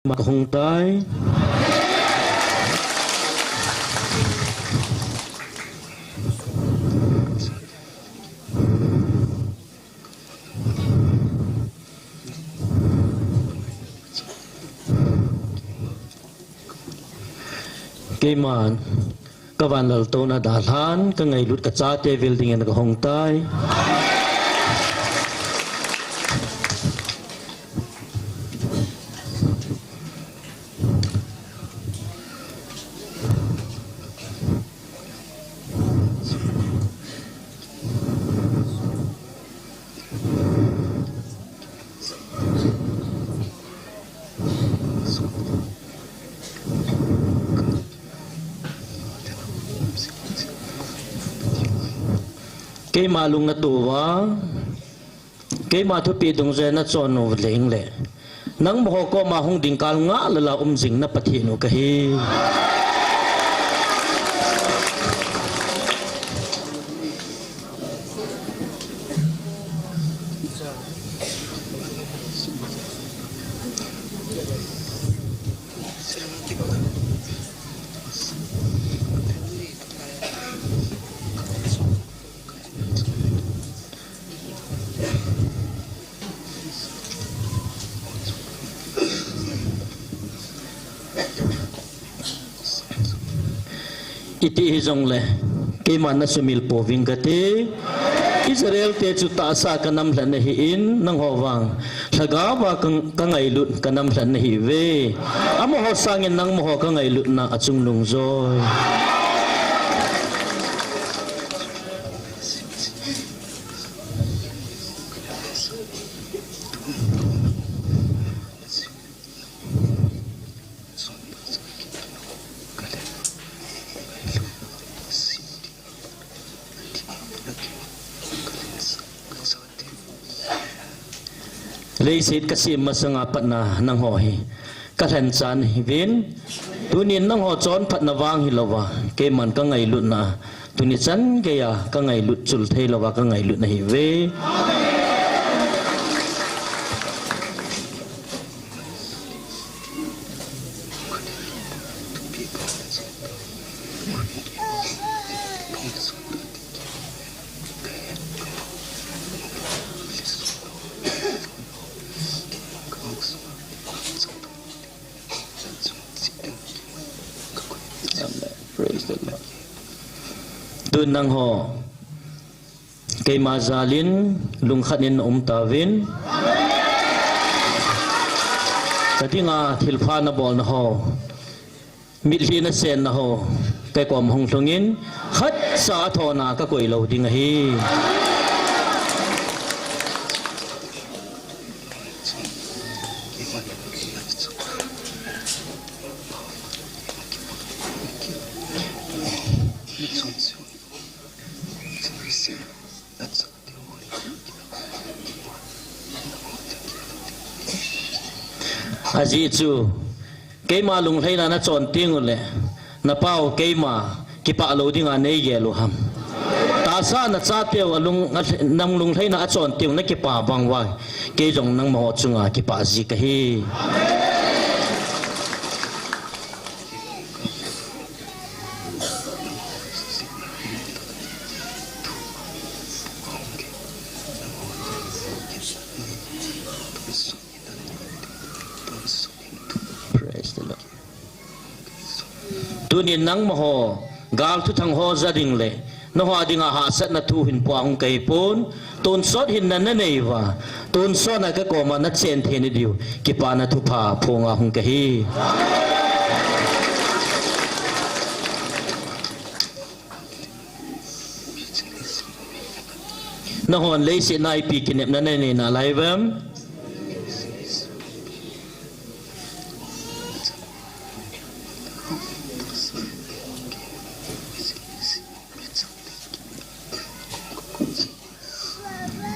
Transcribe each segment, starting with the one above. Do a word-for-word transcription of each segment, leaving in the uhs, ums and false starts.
ma kahung tai. Keiman ka vanlaltouna dalhan ka ngailut ka chate vil dingin ka hong tai. Keima lung na tou va, keima thupeh dungjuiya na chon u leng le, nangma ho koma hung ding kal ngah lala um jing na Pathen u kahi. Iti hijongle, keima na sumil pouving kate. Israel te chu tahsa ka namlhat na hi in, nangho vang lhagao va ka, ka ngailut ka namlhat na hi ve. Amaho sangin nangmaho ka ngailutna achungnung joi. Leiset ka sem masanga patna nangho hi ka lhenchan hi vin. Tunin nangho chonphatna vang hilouva, keiman ka ngailutna, tuni chan geiya ka ngailut chul thei louva ka ngailutna hi ve. Amen. Praise the Lord. Tun nangho keima jalin lungkhat in um tauvin. Ka dinga thilpha na bolna ho, mitlhi na senna ho, kei kom hung lhungin, khatcha a thona ka koi lou ding ahi. Ajeh chu, keima lunglhaina na chon teng uleh, na pau keima kipah lou dinga nei gel u ham? Tahsa na chateu a lung, a, nang lunglhaina a chon teng na kipah bang uva, kei jong nangmaho chunga kipah ji kahi. Praise the Lord. Tunin nangmaho gal thuthang ho ja ding le, nangho dinga hahsatna thu hin pua hung kahi pon, tonsot hinna na nei uva, tonsot na ka koma na chen thei na diu, kipana thupha phonga hung kahi. Nanghon leiset na ipi kinepna na nei nalai uvem?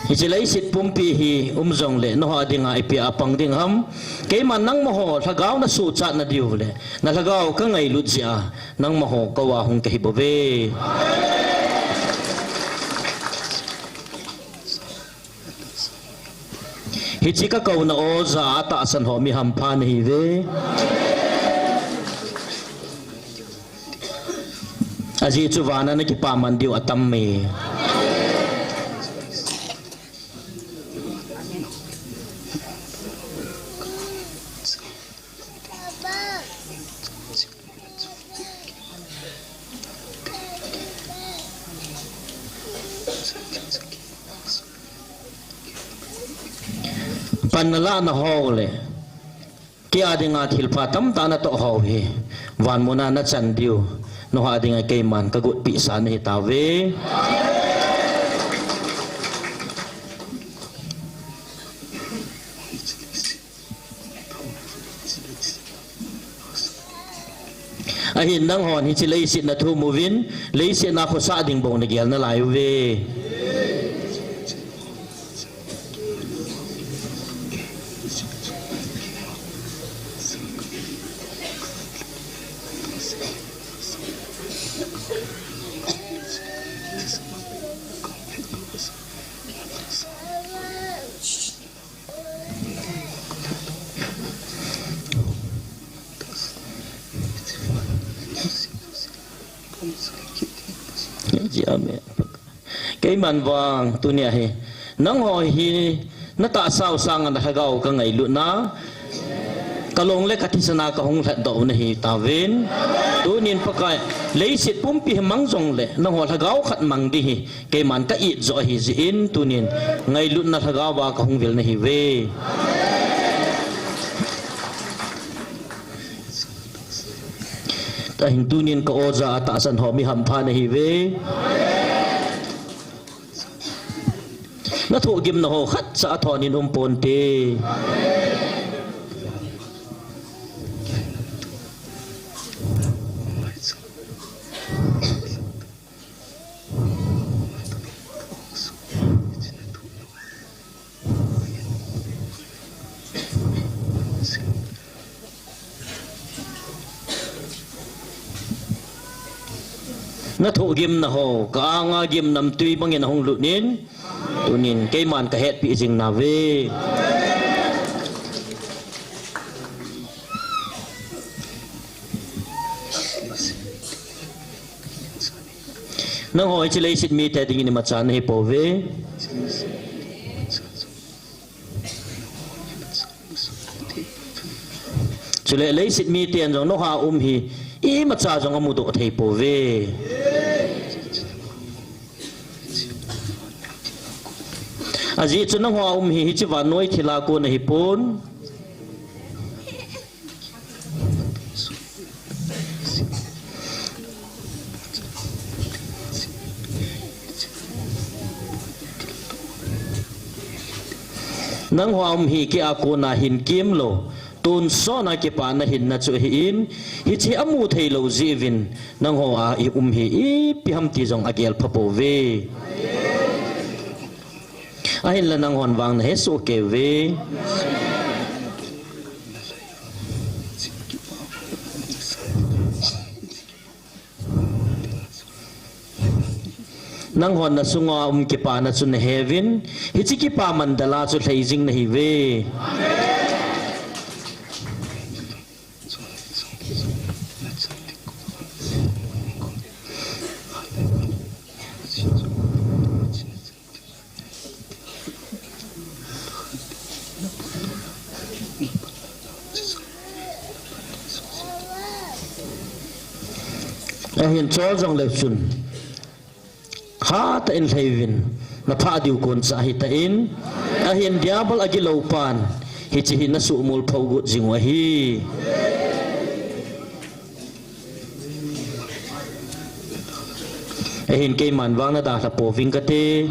Hiche leiset pumpi hi um jongle, nangho dinga ipi a pang ding ham? Keiman nangmaho lhagao na suhchat na diu le, na lhagao ka ngailut jeh a, nangmaho kouva hung kahi bouve. Hiche ka kouna oja a tahsan ho mi hampha nahiuve. Ajeh chu vana na kipaman diu atam e. Pan nalah nahou le, kei a dinga thilpha tamtah natoh hou hi, van muna nachan diu, nangho a dinga keiman kagotpi sa nahi tauve. Ahin nanghon hiche leiset nathum uvin, leiset na khosah ding bou nagel nalai uve. Amen. Keiman vang tunia hi, nangho hi natahsa u sanga nalhagao kangailutna, kalong le kathisana kahung lhatdoh u nahi tauvin. Tunin Pakai, leiset pumpi hi mang jongle, nangho lhagao khat mang ding hi keiman ka-it joh ahi jeh in, tunin ngailutna lhagao a kahung vil nahiuve. Tahin tunin ka oja a tahsan ho mi hampha nahiuve. Nathohgimna ho khatcha athonin umponte. Nathohgimna ho ka-anga gimnamtui bangin ahung lutnin, tunin keiman kahetpi jing nauve. Nangho hiche leiset mite dingin imacha nahipouve. Chule leiset miten jong nangho a um hi imacha jong amudoh theipouve. Ajeh chu nangho a um hi hiche vannoi thilha kon ahipon. Nangho a um hi kei a kona hin kimlou, tonsot a kipana hinna chu ahin, hiche amu theilou jeh uvin, nangho a i um hi ipi ham ti jong agel phapouve. Ahinla nanghon vang nahesoh keiuve. Nanghon nasunga um kipana chu naheuvin, hiche kipaman dalha chu lhai jing nahiuve. Ahin chol jongle chun, hatah in lhaiuvin, naphah diu kon cha ahitan, ahin diabol agilou pan, hiche hi nasuhmol phou got jing u ahi. Ahin keiman vang nadalha pouving kate.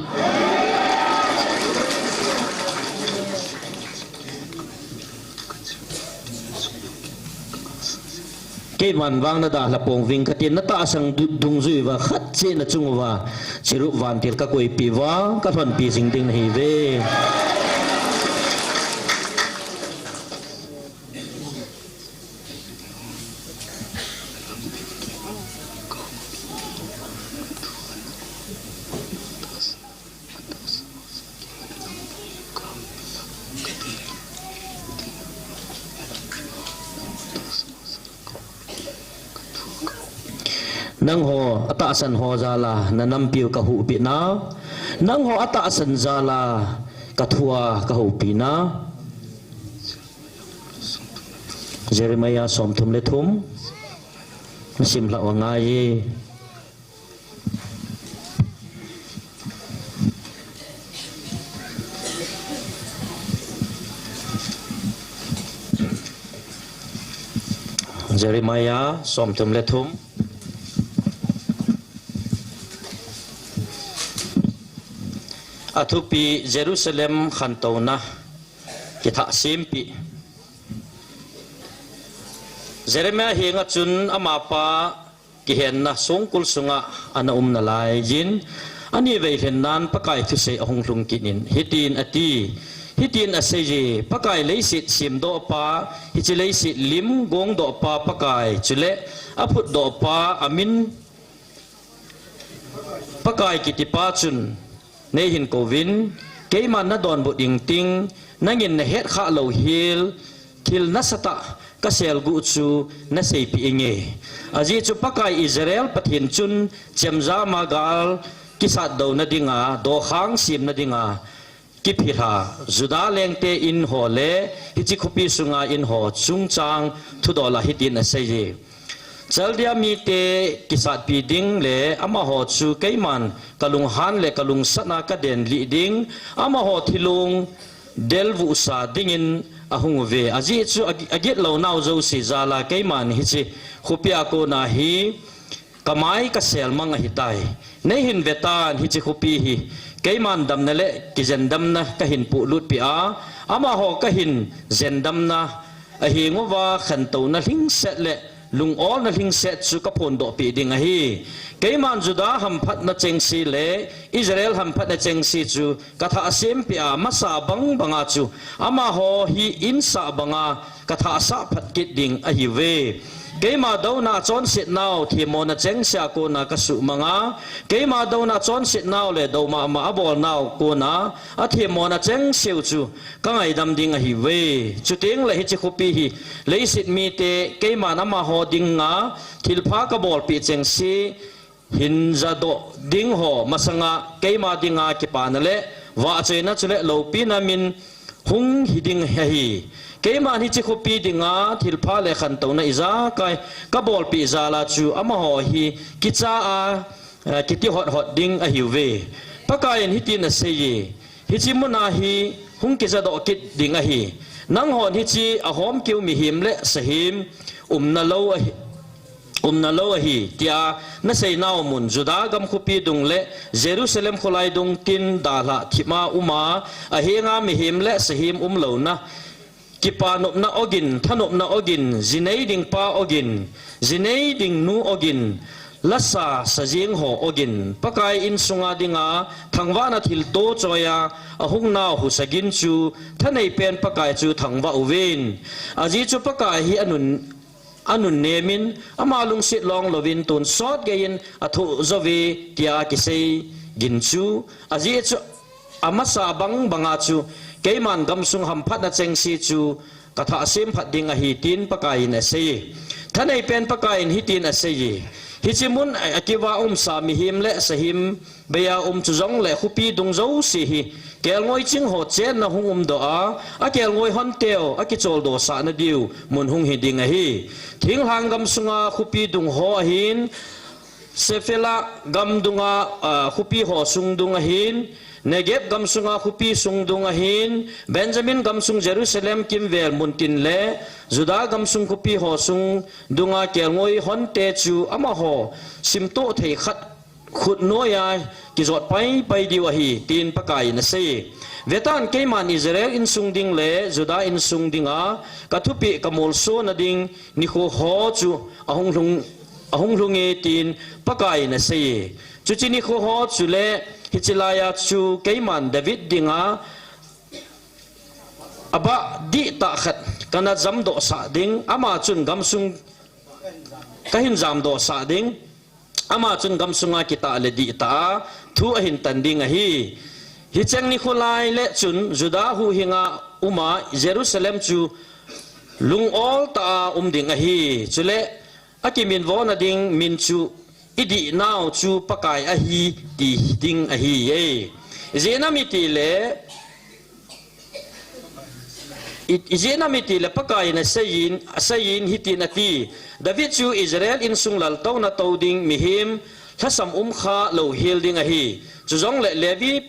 Keiman vang nadalha pouving kate, natahsan du-, dungjui uva khat cheh nachung uva, Cherub vantil kakoipeh uva, kalhonpi jing ding nahiuve. Nangho atahsan ho jal a nanampiu kahuhpeh na, nangho atahsan jal a kathua kahoupi na. Jeremiah somthum le thum. Nasim lhah u angaiye. Jeremiah somthum le thum. Athupi, Jerusalem khantouna kithah sempi. Jeremiah henga chun amapa kihenna songkul sunga ana umna laiyin, ani veilhennan Pakai thusei ahung lhung kit in, hitin ati, hitin aseiye, Pakai leiset semdohpa, hiche leiset lim gongdohpa Pakai, chule aphutdohpa, amin Pakai kitipa chun, neihin kouvin, keiman nadonbut ingting, nangin nahetkhah louhel, thil nasatah kaselguh chu naseipeh inge. Ajeh chu Pakai Israel Pathen chun chemjam a gal kisatdouna dinga, dokhang semna dinga, kiphilha Judah lengte in ho le hiche khopi sunga in ho chungchang thudol a hitin aseiye. Chaldea mite kisatpi ding le amaho chu keiman kalunghan le kalungsatna kadenlih ding, amaho thilong delvuhsa dingin ahung uve. Ajeh chu agi-, agitlounau jouse jal a keiman hiche khopia kona hi kamai kasel mang ahitai. Neihin vetan, hiche khopi hi keiman damna le kijendamna kahin pohlutpeh a, amaho kahin jendamna, ahenguva khantouna lhingset le lungolna lhingset chu kaphondohpeh ding ahi. Keiman Judah hamphatna chengse le Israel hamphatna chengse chu kathah sempeh a, masa bang banga chu amaho hi insah banga kathahsah phat kit ding ahiuve. Keima douna chonsetnau themmona chengsea kona kasuhmanga, keima douna chonsetnau le dou mama abolnau kona athemmona chengseu chu kangaidam ding ahiuve. Chutengle hiche khopi hi leiset mite keiman amaho dinga thilpha kabolpeh chengse hinjadoh dingho masanga keima dinga kipana le vahchoina chule loupina min hung hiding ahi. Keiman hiche khopi dinga thilpha le khantouna ijakai kabolpeh jal a chu amaho hi kicha a, eh, kitihot hot ding ahiuve. Pakaiyin hitin aseiye, hiche muna hi hung kijadoh kit ding ahi. Nanghon hiche ahomkeu mihem le sahem umna lou ahi, umna lou ahi, tia naseinau mun Judah gam khopi dung le Jerusalem kholai dung tin dalhah thipma uma, ahenga mihem le sahem umlouna, kipanopna ogin, thanopna ogin, jinei dingpa ogin, jinei dingnu ogin, lasa sajengho ogin, Pakai insunga dinga thangvahna thilto choiya ahungnau husa gin chu thaneipen Pakai chu thangvah uvin. Ajeh chu Pakai hi anun anunnemin, ama lungset long louvin tonsot geiyin athoh jouve, tia kisei gin chu, ajeh chu amasa bang banga chu keiman gamsung hamphatna chengse chu kathah semphat ding ahi, tin Pakaiyin aseiye. Thaneipen Pakaiyin hitin aseiye, hiche mun a, akiva umsa mihem le sahem beiya um chu jongle khopi dung jouse hi kelngoi chingho chenna hung umdoh a, akelngoi honteu akicholdo sahna diu mun hung hiding ahi. Thinglhang gamsunga khopi dungho ahin, Shephelah gam dunga, ah, khopi ho sung dung ahin, Negeb gamsunga khopi sung dung ahin, Benjamin gamsung Jerusalem kimvel muntin le Judah gamsung khopi ho sung dunga kelngoi honte chu amaho simtoh thei khat khutnoiya kijot paipai diu ahi, tin Pakaiyin asei. Vetan, keiman Israel insung ding le Judah insung dinga kathupeh kamolsona ding nikho ho chu ahung lhung, ahung lhunge, tin Pakaiyin asei. Chuche nikho ho chule hiche laiya chu keiman David dinga abah dihtah khat kana jamdohsah ding, ama chun gamsung kahin jamdohsah ding, ama chun gamsunga kitah le dihtah a thu ahin tan ding ahi. Hicheng nikho lai le chun Judah huhhinga uma Jerusalem chu lungoltah a um ding ahi. Chule akiminvona ding min chu i dihnau chu Pakai ahi ti ding ahi e. Ijeh inem itile, i, ijeh inem itile Pakaiyin aseiyin, aseiyin hitin ati, David chu Israel insung laltouna tou ding mihem lhasam umkha louhel ding ahi. Chujongle Levi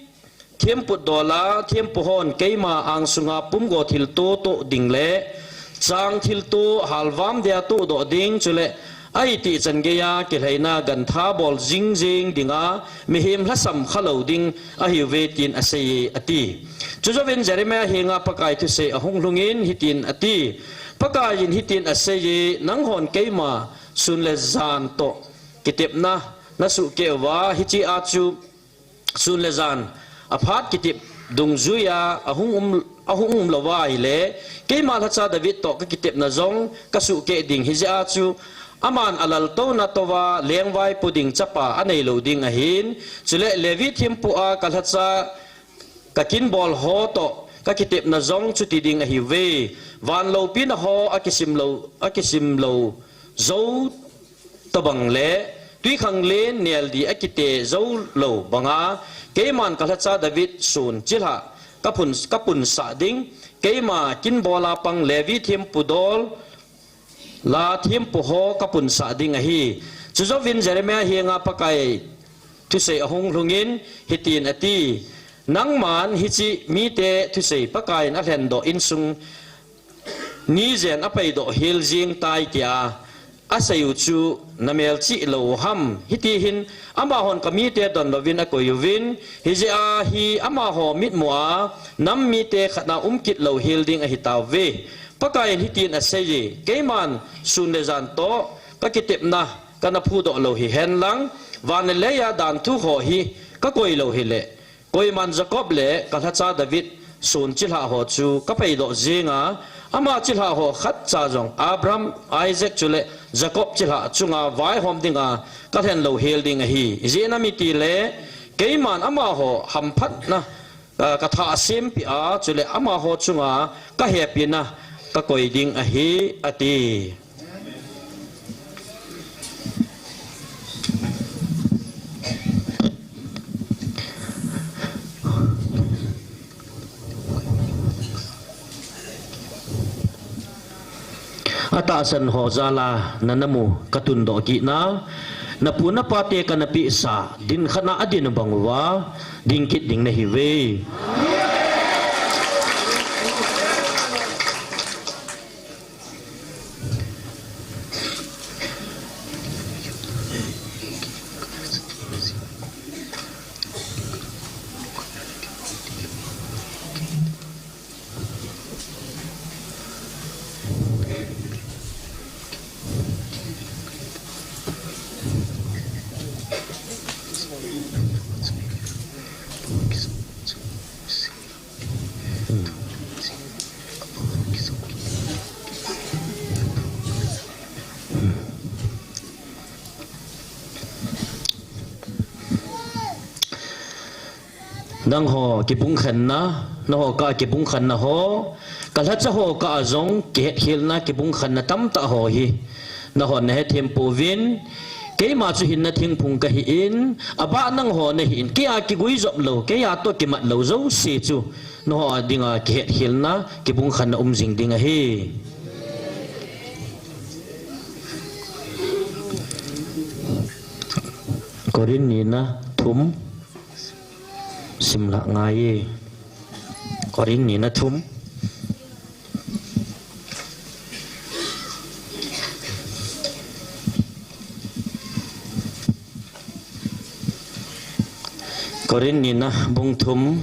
thempu dola, thempu hon keima angsunga pumgo thilto toh ding le chang thilto halvam dia tohdoh ding, chule aiti chan geiya kilhaina gantha bol jingjing dinga mihem lhasam khalou ding ahiuve tin aseiye ati. Chujouvin Jeremiah henga Pakai thusei ahung lhungin hitin ati, Pakaiyin hitin aseiye, nanghon keima sun le jan toh kitepna nasuhkeh uva, hichea chu sun le jan aphat kitep dungjuiya ahung um, ahung umlouva ahile, keima lhacha David toh kakitepna jong kasuhkeh ding, hijeh a chu aman alaltouna touva lengvaipo ding chapa aneilou ding ahin, chule Levi thempu a kalhacha kakinbol ho toh kakitepna jong chuti ding ahiuve. Van loupina ho akisimlou, akisimlou jou tobang le twikhanglen neldi akite joulou banga, keiman kalhacha David sun chilhah kapun, kapunsah ding, keima kinbola pang Levi thempu dola thempu ho kapunsah ding ahi. Chujouvin Jeremiah henga Pakai thusei ahung lhungin hitin ati, nangman hiche mite thusei Pakaiyin alhendoh insung nijen apeidoh hel jeng tai tia aseiyu chu namelchih lou ham? Hitihin amahon kamite donlouvin akoiyuvin, hijeh a hi amaho mitmua nam mite khatna umkit louhel ding ahitauve. Pakaiyin hitin aseiye, keiman sun le jan toh kakitepna kana phudoh lou hihenlang, van le leiya danthu ho hi kakoi lou hile, koiman Jacob le kalhacha David sun chilhah ho chu kapeidoh jenga, ama chilhah ho khatcha jong Abraham, Isaac chule Jacob chilhah chunga vaihom dinga kalhen louhel ding ahi. Ijeh inem itile keiman amaho hamphatna, ah, kathah sempeh a, chule amaho chunga kahepina kakoi ding ahi, ati. Atahsan ho jala nanamu katundoh kitna, napu napate kanapehsa, din khatna adin bang uva dingkit ding nahiuve. Nangho kipumkhenna, nangho kah a kipumkhenna ho, kalhacha ho kah a jong kihetkhelna, kipumkhenna tamtah ho hi nahon nahethem pouvin, keima chu hinna thingphung kahin, abah nangho nahin, keia kiguijop lou, keia toh kimat lou jouse chu nangho dinga kihetkhelna, kipumkhenna um jing ding ahi. Korin nina thum. Simlah ngai e. Korin nina thum. Korin nina bung thum.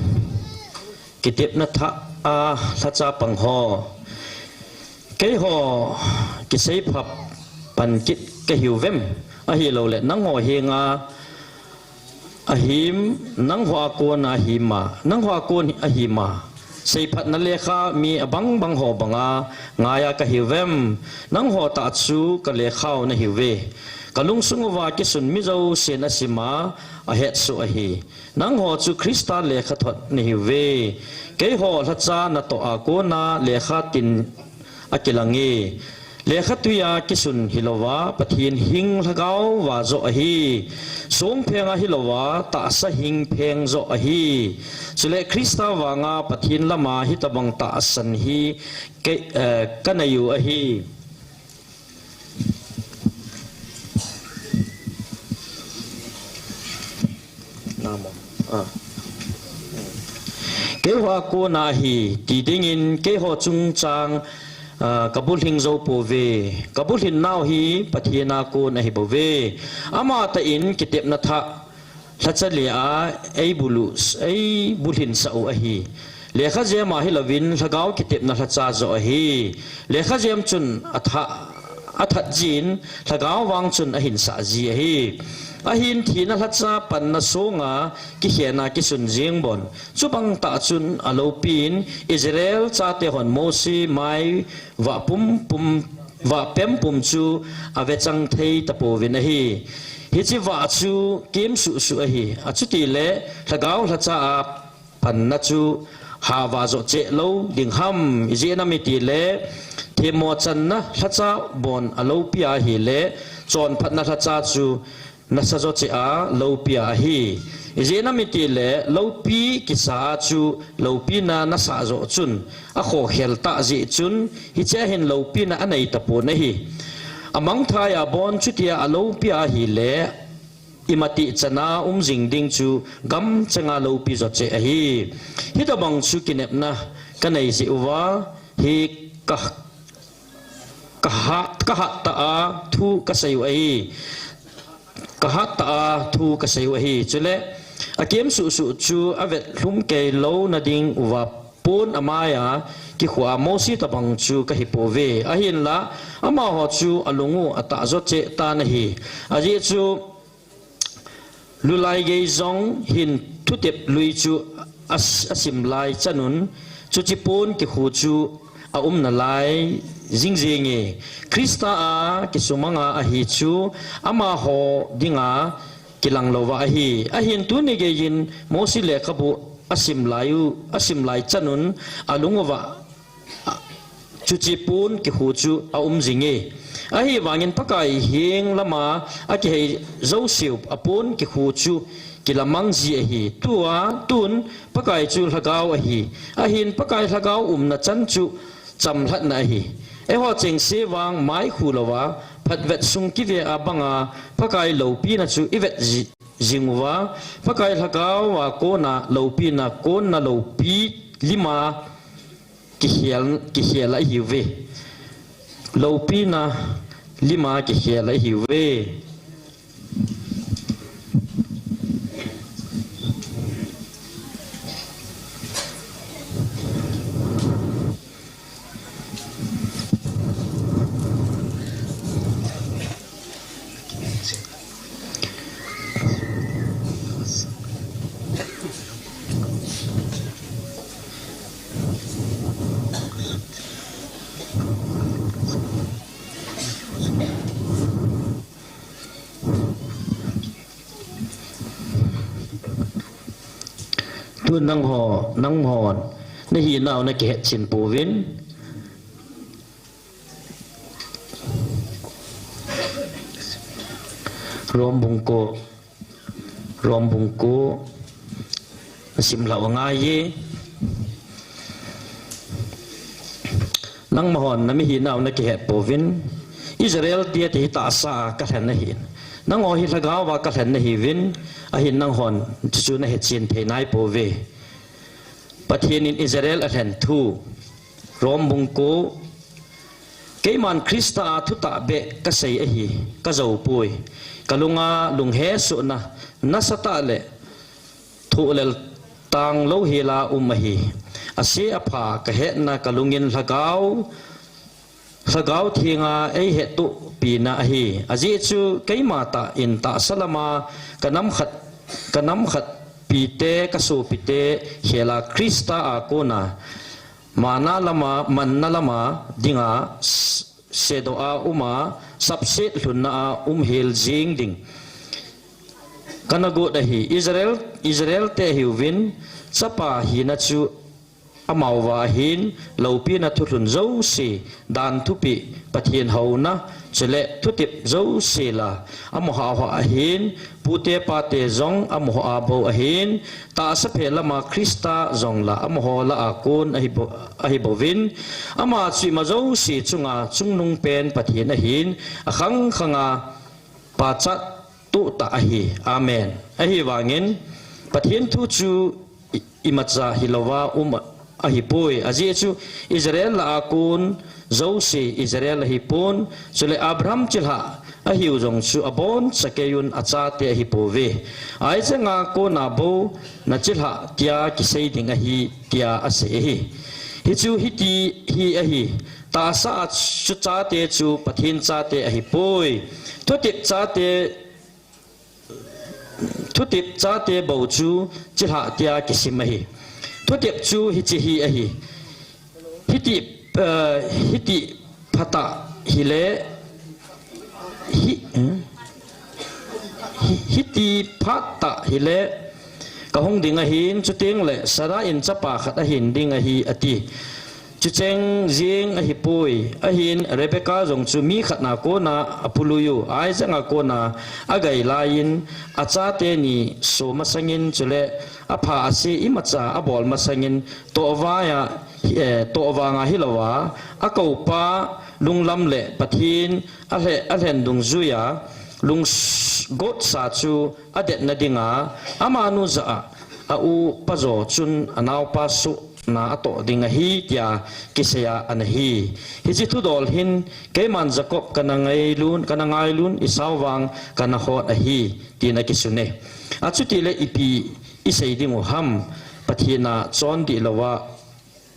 Kitepna thah a lhacha pang ho. Keiho kiseiphat pan kit kahiuvem? Ahilouleh nangho henga ahim, nangho a kona ahima, nangho a kon ahima seiphatna lekha mi abang bang ho banga ngaia kahiuvem? Nangho tah chu kalekhau nahiuve. Kalungsung uva kisun mi jousen asima ahetsoh ahi. Nangho chu Christa lekhathot nahiuve. Keiho lhacha natoh a kona lekha tin akilange. Lekha tuiya kisun hilouva, Pathen hing lhagao va joh ahi. Songphenga hilouva, tahsa hing pheng joh ahi. Chule Christa vanga Pathen lama hitobang tahsan hi kei, eh, kanei u ahi. Namo. Ah. Keiho a kona ahi, ti dingin keiho chungchang, ah, kabulhing jou pouve. Kabulhin nau hi Pathen a kon ahi bouve. Amatah in kitepna thah lhacha lia eibulu, eibulhinsah u ahi. Lekha jema hilouvin lhagao kitepna lhacha joh ahi. Lekha jem chun atha, athat jin, lhagao vang chun ahinsah ji ahi. Ahin thina lhacha panna songa kikhenna kisun jing bon. Chubang tah chun aloupin Israel chate hon Mosi mai vah pumpum, vah pempum chu avechang thei tapouvin ahi. Hiche vah chu kem suhsuh ahi. Achutile lhagao lhacha a panna chu hava joh cheh lou ding ham, ijeh inem itile, themmo channa lhacha bon aloupi ahile, chonphatna lhacha chu nasa joh cheh a loupi ahi. Ijeh inem itile, loupi kisa a chu loupina nasah joh chun, akhokhel tah jeh chun, hichea hin loupina anei tapon ahi. Amangthai a bon chutia aloupi ahile, imatih chana um jing ding chu gamchenga loupi joh cheh ahi. Hitobang chu kinepna kanei jeh uva, hi ka, kahat, kahat tah a thu kasei u ahi. Kahat tah a thu kasei u ahi. Chule, akem suhsuh chu avet lhum kei louna ding uva pon amaiya kikhoa Mosi tobang chu kahipouve. Ahinla, amaho chu alung u atah joh cheh tan ahi. Ajeh chu, lulai gei jong hin thutep lui chu as-, asim lai chanun, chuche pon kikhu chu aum nalai jingjinge. Christa a kisumanga ahi chu amaho dinga kilang louva ahi. Ahin tuni geiyin Mosi lekhabu asim lai u, asim lai chanun alung uva, a, chuche pon kikhu chu aum jinge. Ahivangin Pakai heng lama akihei jouseu apon kikhu chu kilamang ji ahi. Tua, tun Pakai chu lhagao ahi. Ahin Pakai lhagao umna chan chu chamlhatna ahi. Eiho chengse vang mai khu louva, phatvet sung kive a banga Pakai loupina chu ivet ji, jing uva, Pakai lhagao a kona loupina, kona loupi lima kikhel, kikhel ahiuve. Loupina lima kikhel ahiuve. Tu nangho, nanghon nahinau nakihetchen pouvin. Rom bung ko, Rom bung ko, nasim lhau angaiye. Nangmahon namihinau nakihet pouvin, Israel te ti hi tahsa a kalhen nahin. Nangho hi lhagao a kalhen nahiuvin, ahin nanghon chuchu nahetchen thei naipouve. Pathen in Israel alhen thu. Rom bung ko, keiman Christa a thutah beh kasei ahi, kajoupoi. Kalunga lunghesohna nasatah le thohlel tanglou hela um ahi. Ase apha kahetna kalungin lhagao, Lhagao Thenga eihettohpina ahi. Ajeh chu keima tah in tahsa lama kanamkhat, kanamkhatpite, kasopite khela Christa a kona mana lama, manna lama dinga s-, sedoh a uma, sapset lhunna a umhel jing ding kanagot ahi. Israel, Israel te hiuvin, chapa hina chu amauva ahin, loupina thulhun jouse, dan thupeh, Pathen houna, chule thutep jouse la, amu hauha ahin, pute pate jong amu hoa bou ahin, tahsa phet lama Christa jong la, amu ho lah a kon ahi bou, ahi bouvin, ama chu ima jouse chunga chungnungpen Pathen ahin, akhang khanga pachat toh tah ahi. Amen. Ahivangin, Pathen thu chu i-, imacha hilouva um ahipoi. Ajeh chu Israel lah a kon jouse Israel ahipon, chule Abraham chilhah ahiu jong chu aboncha keiun achate ahipouve. Isaac a kona bou nachilhah tia kisei ding ahi, tia asei ahi. Hichu hiti hi ahi. Tahsa a chu chate chu Pathen chate ahipoi. Thutep chate, thutep chate bou chu chilhah tia kisim ahi. Thutep chu hiche hi ahi. Hiti, eh, hiti phatah hile, hi, eh? Hi-, hiti phatah hile, kahung ding ahin, chutengle Sarah in chapa khat ahin ding ahi, ati. Chucheng jeng ahipoi, ahin Rebecca jong chu mi khatna kona apului u, Isaac a kona agai laiyin, achate ni so masangin chule apha ase imacha abol masangin, tohvanga, eh, tohvanga hilouva, akoupa lunglam le Pathen alhe-, alhen dungjuiya, lung s-, gotsa chu adetna dinga, amanu jah a, aupa jo chun anaopa sohna atoh ding ahi, tia kiseiya ana hi. Hiche thudol hin, keiman Jacob kana ngailun, kana ngailun, Esau vang kana hot ahi, tin akisune. Achutile ipi isei dingu ham, Pathen a chondih louva,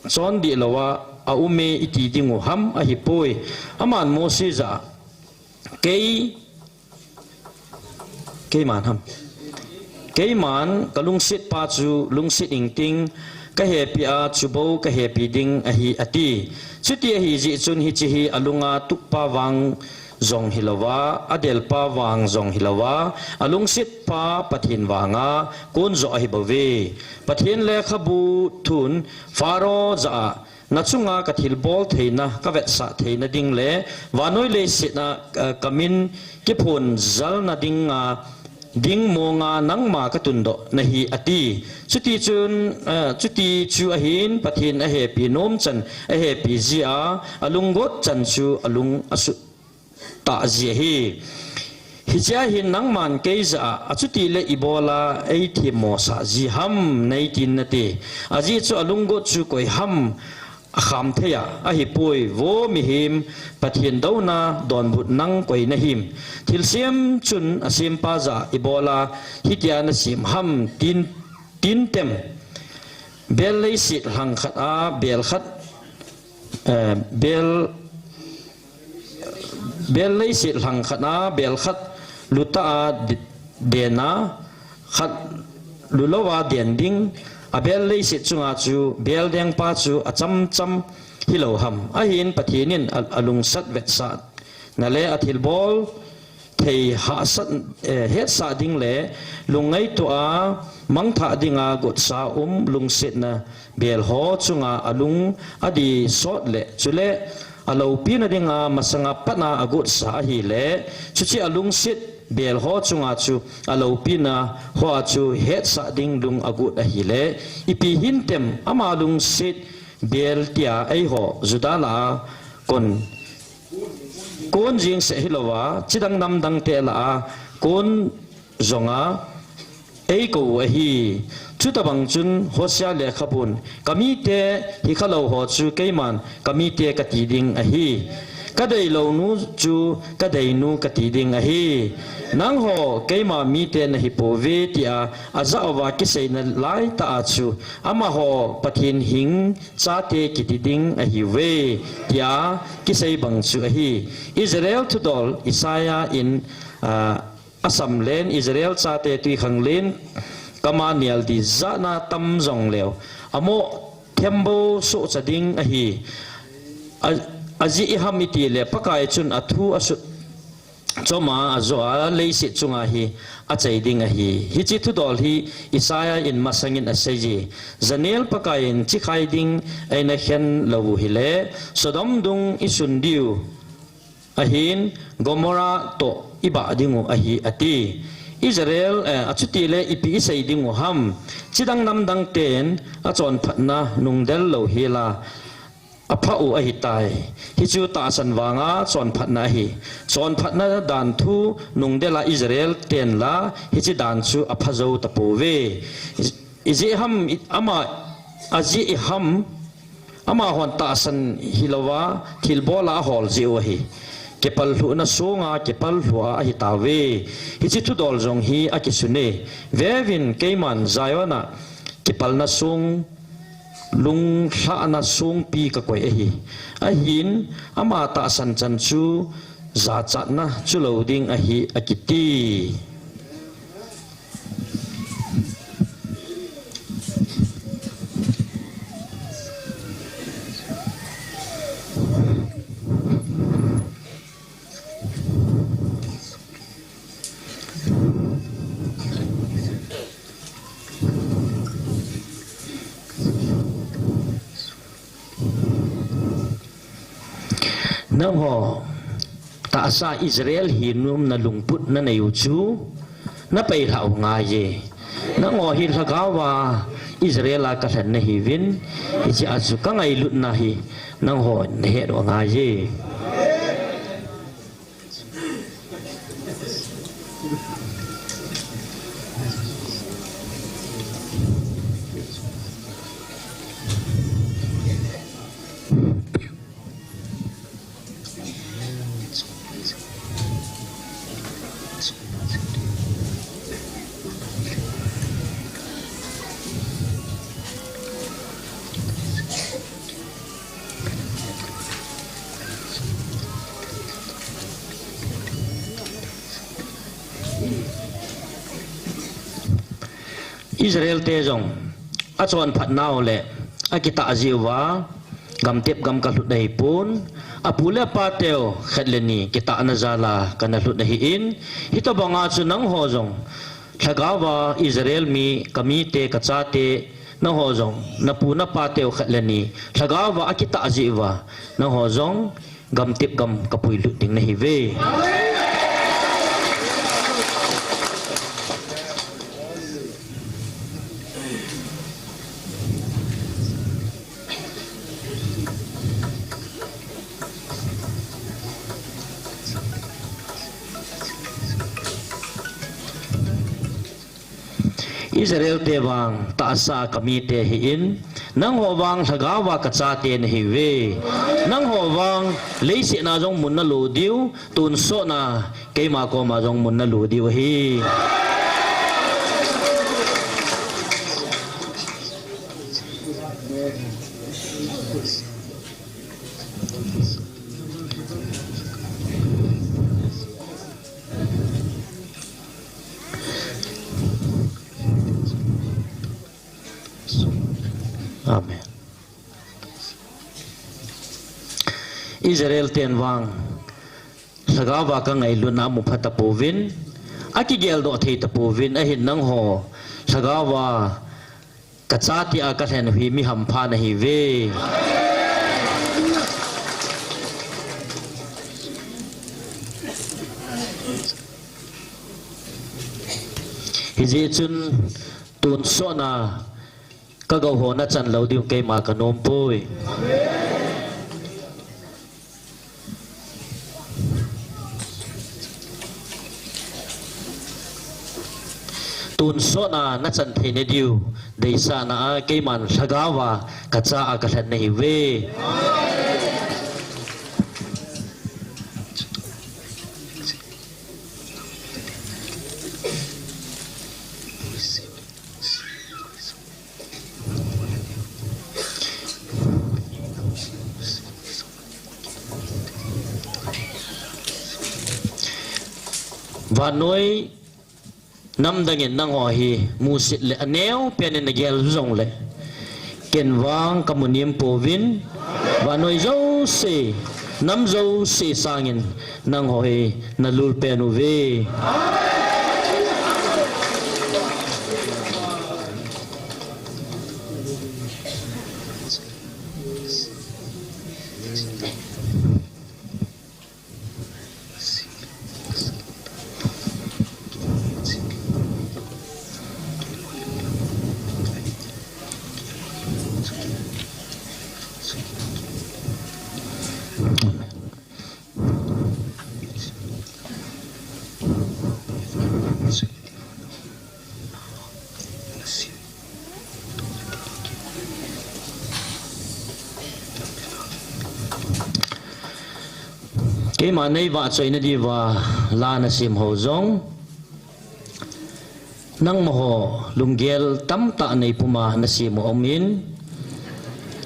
chondih louva aume iti dingu ham ahipoi. Aman Mose jah a, kei, keiman ham. Keiman kalungsetpa chu lungset ingting, kahepia chubou kahepi ding ahi, ati. Chuti ahijeh chun hiche hi alunga tuppa vang jong hilouva, adelpa vang jong hilouva, alungsetpa Pathen vanga kon joh ahibouve. Pathen lekhabu thun Pharaoh jah a, nachunga kathilbol theina, kavetsah theina ding le vannoi leiset a, eh, kamin kiphon jalna dinga, ding monga nangma katundoh nahi, ati. Chuti chun, eh, chuti chu ahin Pathen ahepi nomchan ahepi jia, alunggot chan chu alung asut tah ji ahi. Hichea hin nangman kei jah a, achutile ibola eithemmosah ji ham neitin nate. Ajeh chu alunggot chu koi ham akham theiya ahipoi, vo mihem, Pathen douna donbut nang koi nahim. Thilsem chun asempa jah a ibola hitia nasem ham tin, tin tem. Bel leiset lhang khat a bel khat, eh, bel, bel leiset lhang khat a bel khat lutah a de-, den a, khat lulouva den ding, abel leiset chunga chu bel dengpa chu achamcham hilou ham. Ahin Pathen in a, alungsat vetsahna le athilbol thei hahsat, eh, hetsah ding le lungngaito a mangthah dinga gotsa um lungsetna bel ho chunga alung adih sot le, chule aloupina dinga masanga patna agotsa ahile, chuche alungset bel ho chunga chu aloupina hoa chu hetsah ding lung agot ahile, ipi hintem ama lungset bel tia eiho Judah lah a kon, kon jeng seh hilouva, chidang namdang te lah a kon jonga eikou u ahi. Chutobang chun Hosea lekhabun, kamite hikhalou ho chu keiman kamite kati ding ahi. Kadeilou nu chu kadeinu kati ding ahi. Nangho keima mite nahipouve tia ajah uva kiseina laitah a chu amaho Pathen hing chate kiti ding ahiuve, tia kisei bang chu ahi. Israel thudol Isaiah in, ah, asamlen Israel chate twikhanglen kama nial di jana tam jongleu, amoh thembo sohcha ding ahi. A, ajeh iham itile Pakai chun athu asut choma ajoa leiset chunga hi achai ding ahi. Hiche thudol hi Isaiah in masangin aseiye. Janel Pakaiyin chikhai ding eina khen lou u hile, Sodom dung isun diu ahin, Gomorrah toh ibah dingu ahi, ati. Israel, eh, achutile ipi isei dingu ham? Chidang namdang ten achonphatna nungdel lou hela apha u ahitai. Hichu tahsan vanga chonphatna ahi. Chonphatna dan thu nungdela Israel tenla hiche dan chu apha jou tapouve. Ijeh ham, i-, ama, ajeh ham, amahon tahsan hilouva thilbola ahol jeh u ahi. Kipallhuhna songa kipallhuh a ahitauve. Hiche thudol jong hi akisune. Veuvin, keiman Zion a kipalna song, lunglhahna songpi kakoi ahi. Ahin, ama tahsan chan chu jachatna chu lou ding ahi, akiti. Nangho tahsa Israel hinom na lungput nanei u chu napeilhah u ngaiye. Nangho hi lhagaova Israel a kalhen nahiuvin, hiche a chu kangailutna hi nangho nahet u ngaiye. Israel te jong achonphatnau le akitah jeh uva gamtep gam kalhut ahipon, apu le apa teu khat le ni kitahna jal'a kana lhut ahin, hitobanga chu nangho jong lhagaova Israel mi, kamite, kachate, nangho jong napu napa teu khat le ni lhagaova akitah jeh uva nangho jong gamtep gam kapuilut ding nahiuve. Israel te vang tahsa kamite ahin, nangho vang lhagaova kachate nahiuve. Nangho vang leiset a jong mun nalo diu, tonsot a keima koma jong mun nalo diu ahi. Amen. Israel ten vang lhagaova kangailutna amu phatapouvin, akigeldoh theitapouvin, ahin nangho lhagaova kachate a kalhen u hi mi hampha nahiuve. Hijeh chun tonsot a kagou ho nachan lou diu keima kanompoi. Tonsot a nachan theina diu deisahna a keiman lhagaova kacha a kalhen nahiuve. Vannoi namdang in nangho hi musit le aneo pen in nagel jongle, ken vang kamu nem pouvin, vannoi jouse Nam jouse sangin nangho hi nalul pen uve. Keima nei vahchoina diuva la nasem ho jong, nangma ho lunggel tamtah nei puma nasem u aumin,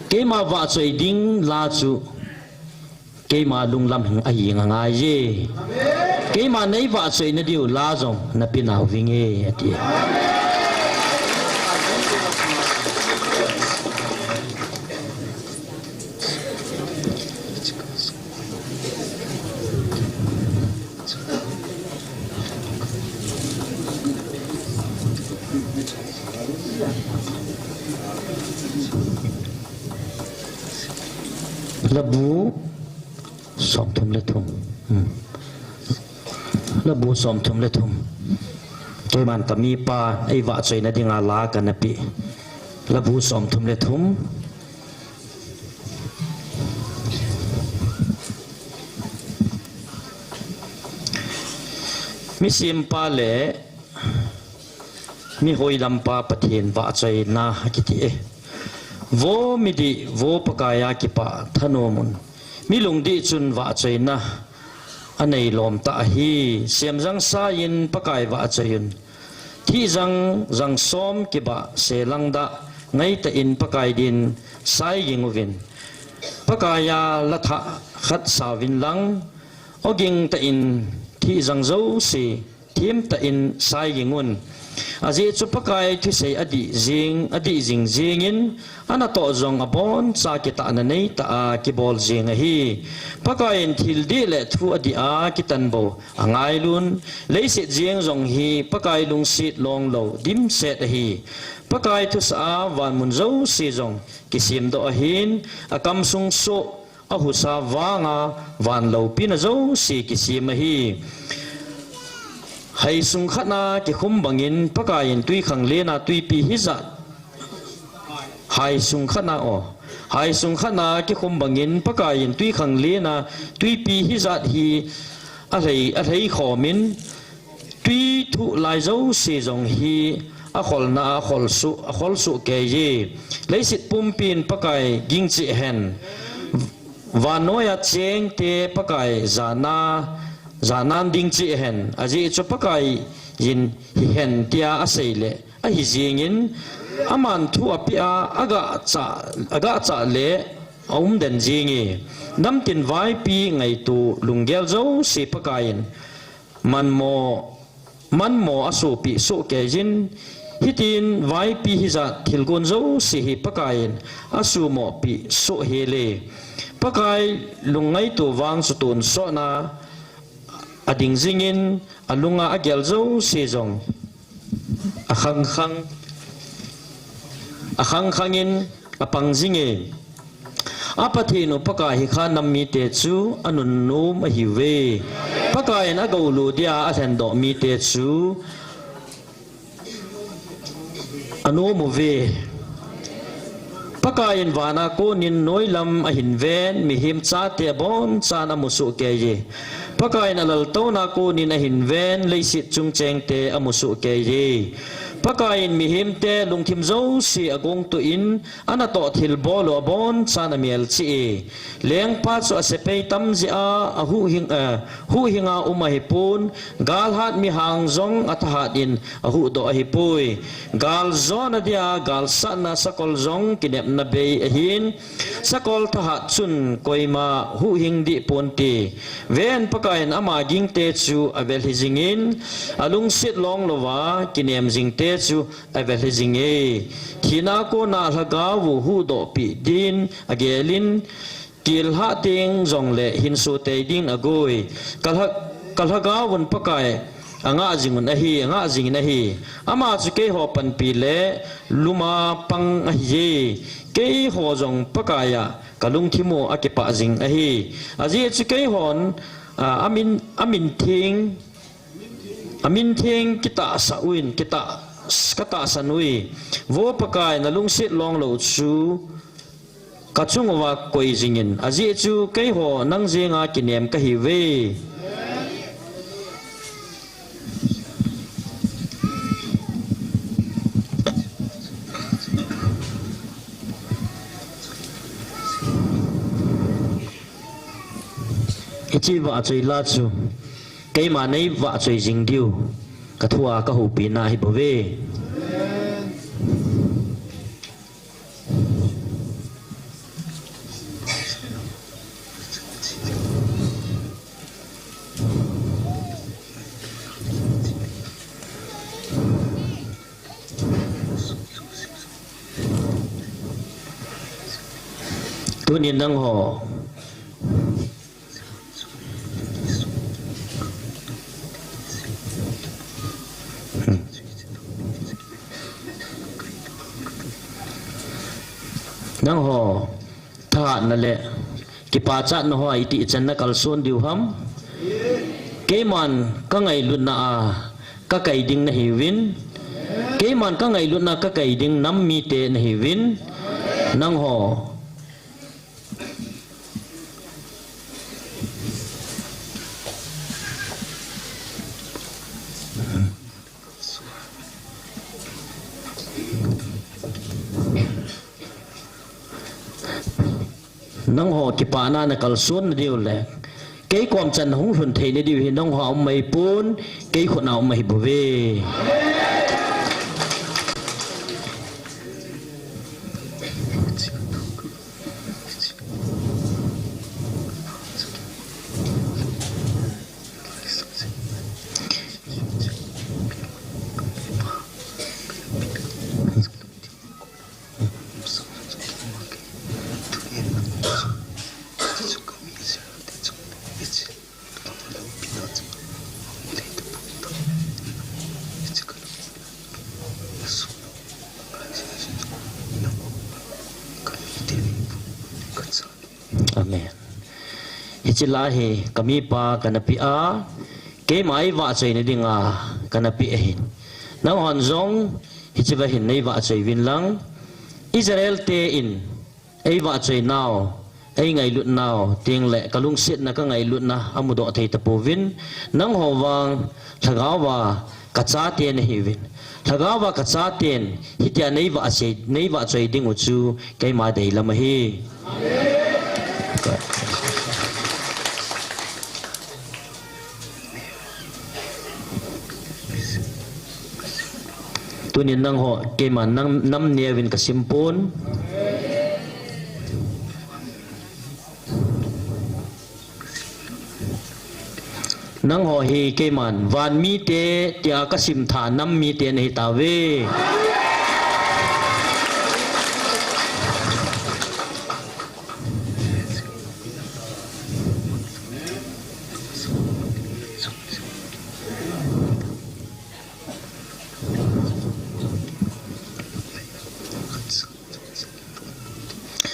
keima vahchoi ding la chu keima lunglam ahi ngai e. Keima nei vahchoina diu la jong nape nau vinge, ati. Labu somthum le thum. Hmm. Labu somthum le thum. Keiman kamipa, eivahchoina dinga la kana pe. Labu somthum le thum. Misempa le mihoi lampa Pathen vahchoina akiti e. Vo midih, vo Pakaiya kipah thanom un. Mi lungdih chun vahchoina anei lom tah ahi. Semjang saiyin Pakai vahchoi un. Thihjang, jang som kibah selang dah ngaitah in Pakai din sai ging uvin. Pakaiya la thah khat sauvin lang, oging tah in thihjang jouse thim tah in sai ging un. Ajeh chu Pakai thusei adih jing, adih jing jingin, anatoh jong aboncha kitahna neitah a kibol jing ahi. Pakai in thil dih le thu adih a kitanbou angailun, leiset jeng jong hi Pakai lungset longlou dimset ahi. Pakai thusah a vanmun jouse jong kisemdoh ahin, akamsung soh, ahusa vanga van loupina jouse kisem ahi. Haisung khatna kikhum bangin Pakai in twikhanglen a twipi hijat. Haisung khatna o. Haisung khatna kikhum bangin Pakai in twikhanglen a twipi hijat hi alhei, alhei khomin, twi thuh lai jouse jong hi akholna a kholsuh, akholsuh kei e. Leiset pumpin Pakai ging cheh hen. Vannoiya chengte Pakai jana, janan ding cheh hen. Ajeh chu Pakai in hihen tia asei le ahi jingin, aman thu apeh a, agah chah, agah chah le aumden jing e. Namtin vaipi ngaito lunggel jouse Pakai in manmo, manmo asopeh soh kei jin, hitin vaipi hijat thilgon jouse hi Pakai in asumoh peh soh hel e. Pakai lungngaito vang chu tonsotna ading jingin, alunga agel jouse jong akhang khang, akhang khangin apang jing e. A Pathen u Pakai hi kha nam mite chu anunnom ahiuve. Pakai in agolu dia alhendoh mite chu anom uve. Pakai in vana konin noilam ahin ven, mihem chate abonchan amusoh kei e. Pakai in alaltouna konin ahin ven, leiset chung chengte amusoh kei e. Pakai in mihemte lungthim jouse agongtoh in, anatoh thilbol u abonchan amelchih e. Lengpa chu asepai tam jeh a, ahuhhing, eh, huhhinga um ahipon, galhat mihang jong athahat in ahuhdoh ahipoi. Gal jona dia galsatna sakol jong kinepna bei ahin, sakol thahat chun koima huhhing deh ponte. Ven, Pakai in ama gingte chu avelhi jingin, alungset longlouva kinem jingte chu avelhi jing e. Thina kona lhagao u huhdohpeh din agelin, Kilhah teng jongle hinso tei dingin agoi. Kalha, kalhagao un Pakai angah jingun ahi, angah jingin ahi. Ama chu keiho panpi le luma pang ahiye. Keiho jong Pakai a kalungthim u akipah jing ahi. Ajeh chu keihon, a, amin, amin theng, amin theng kitahsah uvin, kitah, katahsan uve. Vo Pakai, nalungset longlou chu kachung uva koi jingin, ajeh chu keiho nang jenga kinem kahiuve. Hiche vahchoi la chu keima nei vahchoi jing diu kathua kahoupi na ahibouve. Tunin nangho Nangho thahatna le kipachatna ho a itih chan nakalson diu ham? Keiman kangailutna a kakai ding nahiuvin. Keiman kangailutna kakai ding nam mite nahiuvin. Nangho Nangho kipana nakalson nadiu le kei kom chan hung lhun thei nadiu hi nangho a um ahipon, kei khut a um ahibouve. Amen. Hiche la hi kamipa kana peh a, keima eivahchoi nadinga kana peh ahin. Nanghon jong hiche va hin neivahchoi uvin lang. Israel te in eivahchoi nau, eingailut nau, tengle kalungsetna kangailutna amudoh thei tapouvin, nangho vang lhagao va kachate nahiuvin. Lhagao va kachaten hitia neivahchoi, neivahchoi diu chu keima deilam ahi. Tunin nangho keima nam, nam neuvin kasimpon. Nangho hi keiman van mite tia kasimtha nam mite nahitauve.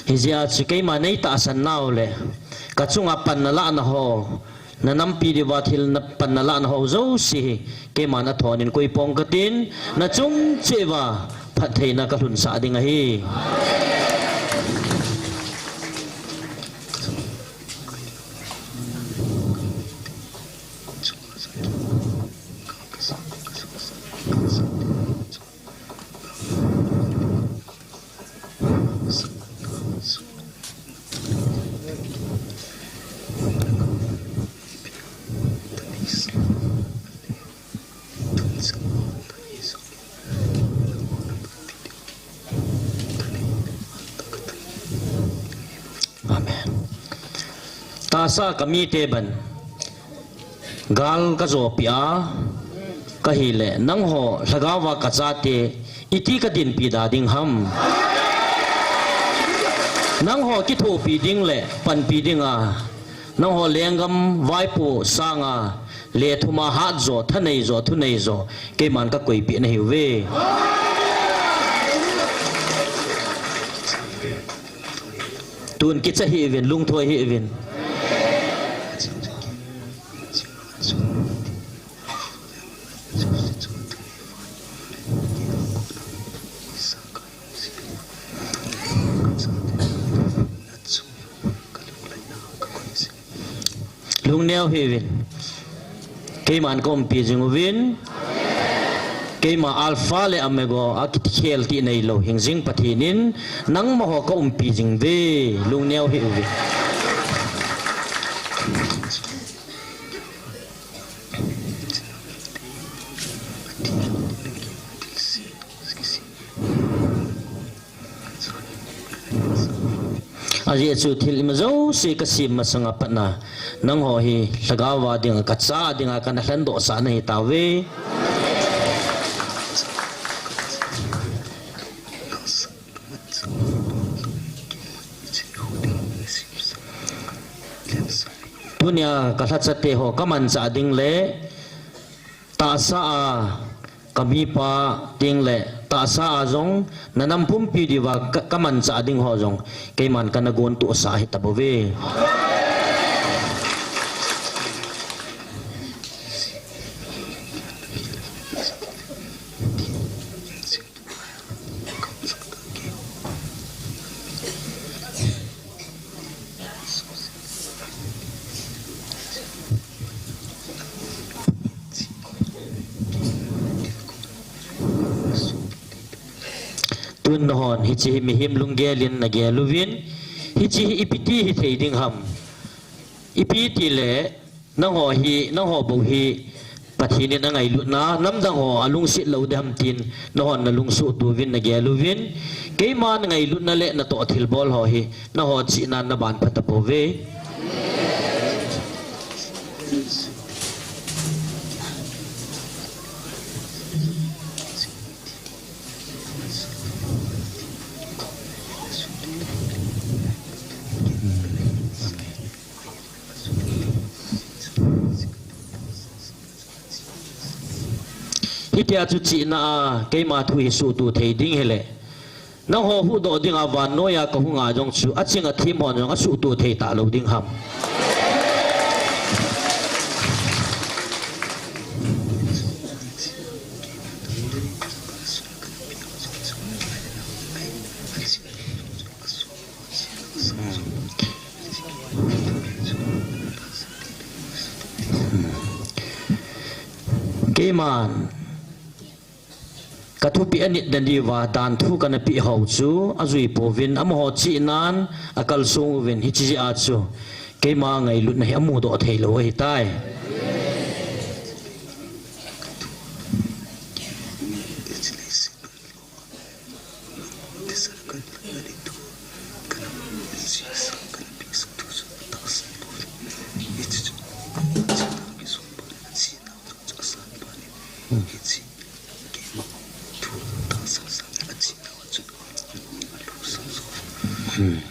Hijeh a chu keima neitahsan nau le kachunga panna lahna ho, nanampi diuva thil na panna lahna ho jouse hi keiman athonin koipong katin, nachung cheh uva phattheina kalhunsah ding ahi. Amen. Tahsa kamite ban gal kajopeh a kahile, nangho lhagao va kachate iti kadinpi da ding ham? Nangho kithopi ding le panpi dinga, nangho lenggam vaipo sanga, le thuma hat jo, thanei jo, thunei jo, keiman kakoipeh nahiuve. Tun kicha hih uvin, lungthoi hih uvin. Lungneo hih uvin. Keiman kaumpi jing uvin. Keima Alpha le Omega a kikhel ti neilou hingjing Pathen in nangmaho kaumpi jing uve. Lungneo hih uvin. Ajeh chu thil ima jouse kasem masanga patna, nangho hi lhagao a dinga, kacha dinga kana lhendohsah nahitauve. Tunia kalhachate ho kamanchah ding le, tahsa a kamipa ding le, tahsa a jong nanam pumpi diuva ka, kamanchah ding ho jong, keiman kana gontohsah ahitabouve. Tun nanghon hiche hi mihem lunggel in nagel uvin, hiche hi ipi ti hithei ding ham? Ipi tile, nangho hi, nangho bou hi, Pathen in angailutna, namdang ho alungset lou ding ham tin, nanghon nalungsuh touvin nagel uvin, keiman ngailutna le natoh thilbol ho hi, nangho chihnan naban phatapouve. Hitia chu chihna a keima thu hi suhtoh thei ding hile, nangho huhdoh dinga vannoiya kahunga jong chu aching athem hon jong asuhtoh thei talou ding ham? Keiman kathupeh anit nadiuva danthu kanapeh hou chu ajui pouvin, amaho chihnan akalsong uvin, hiche jeh a chu keima ngailutna hi amudoh theilou ahitai. Hmm.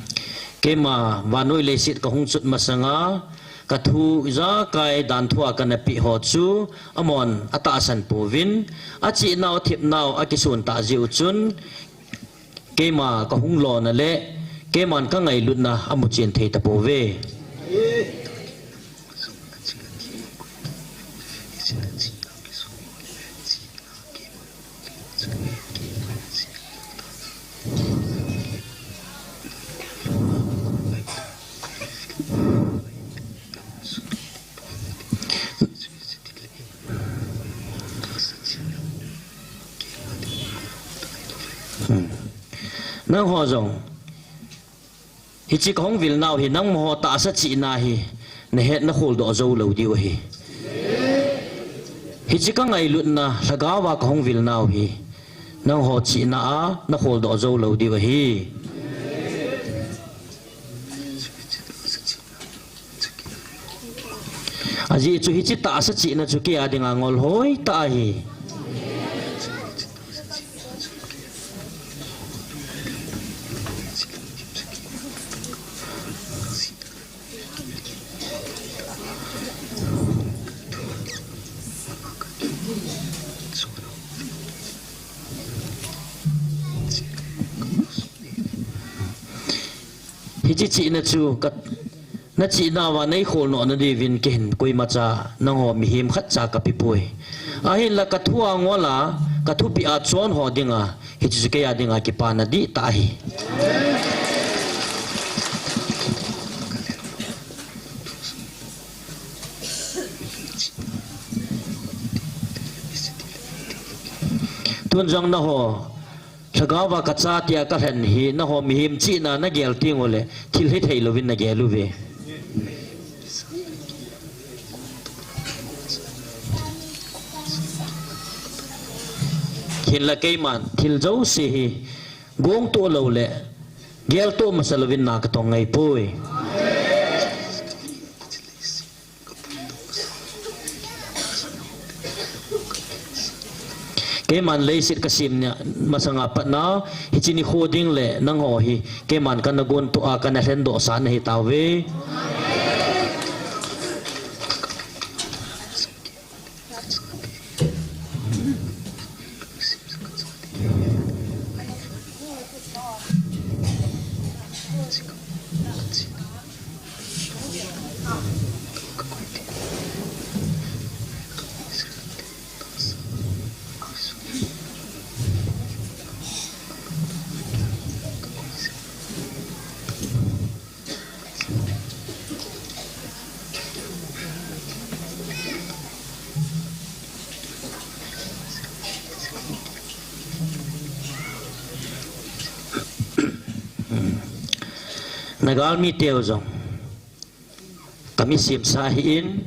Keima vannoi leiset kahung chot masanga, kathu ijakai danthu a kanapeh ho chu, amahon atahsan pouvin, achehnau, athepnau, akison tah jeh u chun, keima kahung lona le, keiman kangailutna amuchen thei tapouve. Hmm. Nangho jong, hiche kahung vilnau hi, nangho tahsa chihna hi, nahet nakholdoh joulou diu ahi. Hiche kangailutna, lhagaova kahung vilnau hi, nangho chihna a, nakholdoh joulou diu ahi. Ajeh chu hiche tahsa chihna chu keia dinga ngol hoitah ahi. Hiche chihna chu ka, nachihna uva neikhol nom nadiuvin keihin koimacha nangho mihem khatcha kapepoi. Ahinla kathua ngol a, kathupeh a chon ho dinga, hiche chu keiya dinga kipana dihtah ahi. Tun jong nangho, lhagaova kachate a kalhen hi, nangho mihem chihna nagel tenguleh, thil hithei louvin nagel uve. Hinla keiman, thil jouse hi, gongtoh louleh, geltoh masa louvin na katong ngaipoi. Keiman leiset kasem nia masanga patna, hiche nikho ding le nangho hi, keiman kana gontoh a kana lhendohsah nahitauve. Nagalmi teu jong kami semsa ahin,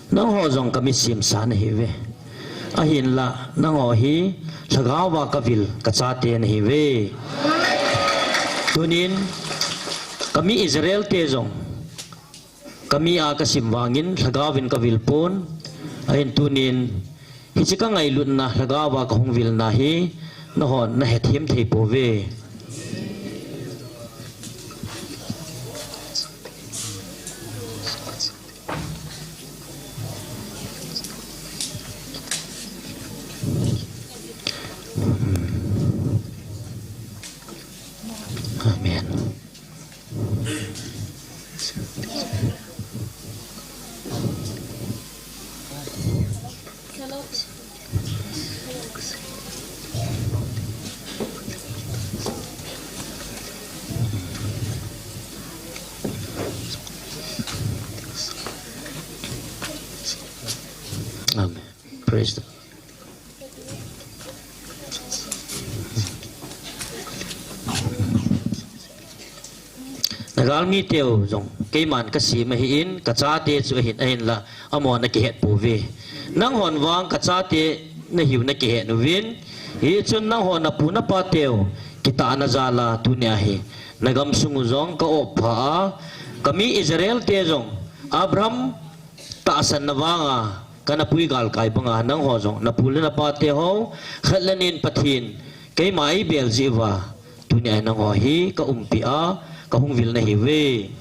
nangho jong kami semsa nahiuve. Ahinla, nangho hi, lhagaova kavil, kachate nahiuve. Tunin, kami Israel te jong, kami a kasem vangin, lhagaovin kavil pon, ahin tunin, hiche kangailutna, lhagaova kahung vilna hi, nanghon nahethem thei pouve. Amen. Amen. Praise the Lord. Nagalmi teu jong, keiman kasem ahin, kachate chu ahin, ahinla, amahon akihet pouve. Nanghon vang kachate nahiu nakihet uvin, hichun nangho napu napa teu, kitahna jal a tunia hi, nagamsung u jong ka-op pha a, kami Israel te jong, Abraham tahsanna vanga, kana pui galkai banga, nangho jong, napu le napa teho, khat le ni in Pathen, keima eibel jeh uva, tunia nangho hi, kaumpi a, kahung vil nahiuve.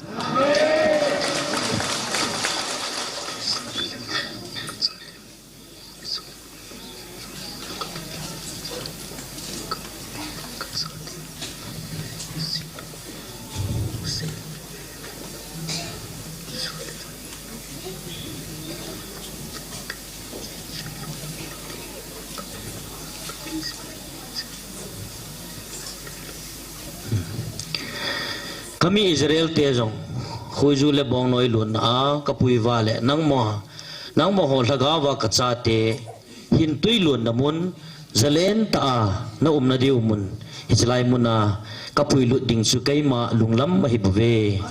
Kami Israel te jong, khoiju le bongnoi lonna a, kapui uva le, nangma, nangma ho lhagao va kachate, hin tui lonna mun, jalen tah a, na umna diu mun, hichelai mun a, kapui lut ding chu keima lunglam ahi bouve.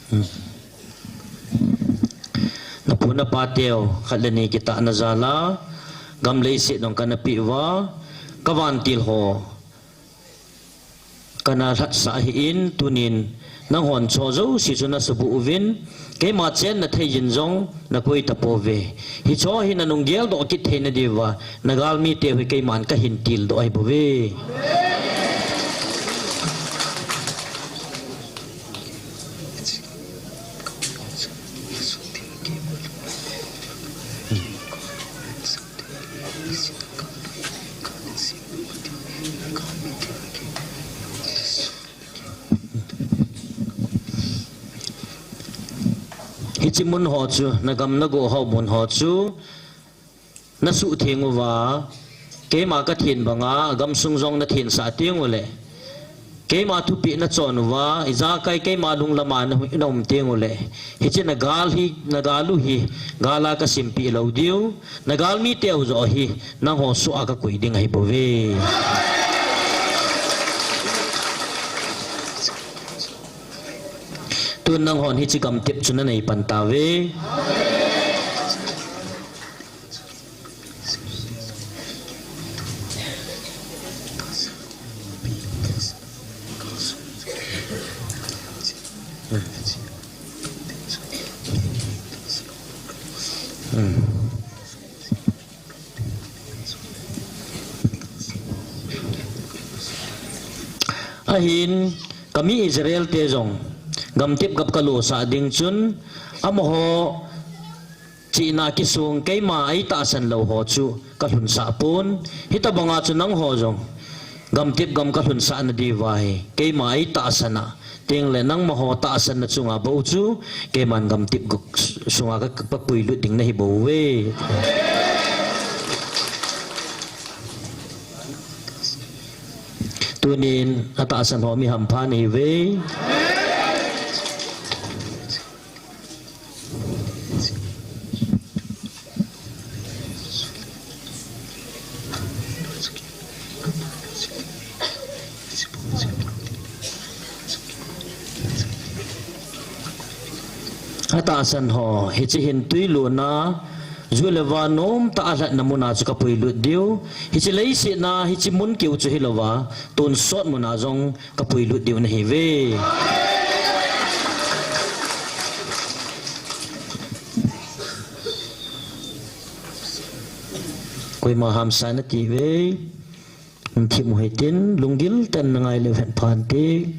Hmm. Napu napa teu, khat le ni kitahna jal a, gam leiset jong kana peh uva, kavantil ho, kana lhatsah ahin, tunin, Nanghon cho jouse chu nasubuh uvin, keima chenna thei jin jong nakoi tapouve. Hicho hi nanung geldoh kit theina diuva, nagalmite hi keiman kahin tildoh ahibouve. Hiche mun ho chu, nagam nago ho mun ho chu, nasuhtheng uva, keima kathen banga, gamsung jong nathensah teng uleh, keima thupeh nachon uva, ijakai keima lunglama na, naum teng uleh, hiche nagal hi, nagal u hi, gala kasimpeh lou diu, nagalmi teu joh hi, nangho soh a kakoi ding ahibouve. Tun nanghon hiche gamtep chu nanei pan tauve. Hmm. Ahin, kami Israel te jong, gamtep gam kalosah ding chun, amaho chihna kisung keima eitahsan lou ho chu kalhunsah pon, hitobanga chu nangho jong, gamtep gam kalhunsah nadiuva hi, keima eitahsan a, tengle nangmaho tahsanna chunga bou chu, keiman gamtep gam sunga ka, kapuilut ding nahibouve. Tunin atahsan ho mi hampha nahiuve. Atahsan ho, hiche hin tuilutna, ju le va nomtah a lhatna muna chu kapuilut diu. Hiche leiset a, hiche mun keu chu hilouva, tonsot muna jong kapuilut diu nahiuve. Koima hamsa nati uve. Thim u hitin, lunggil tah in nangai leu hen phante.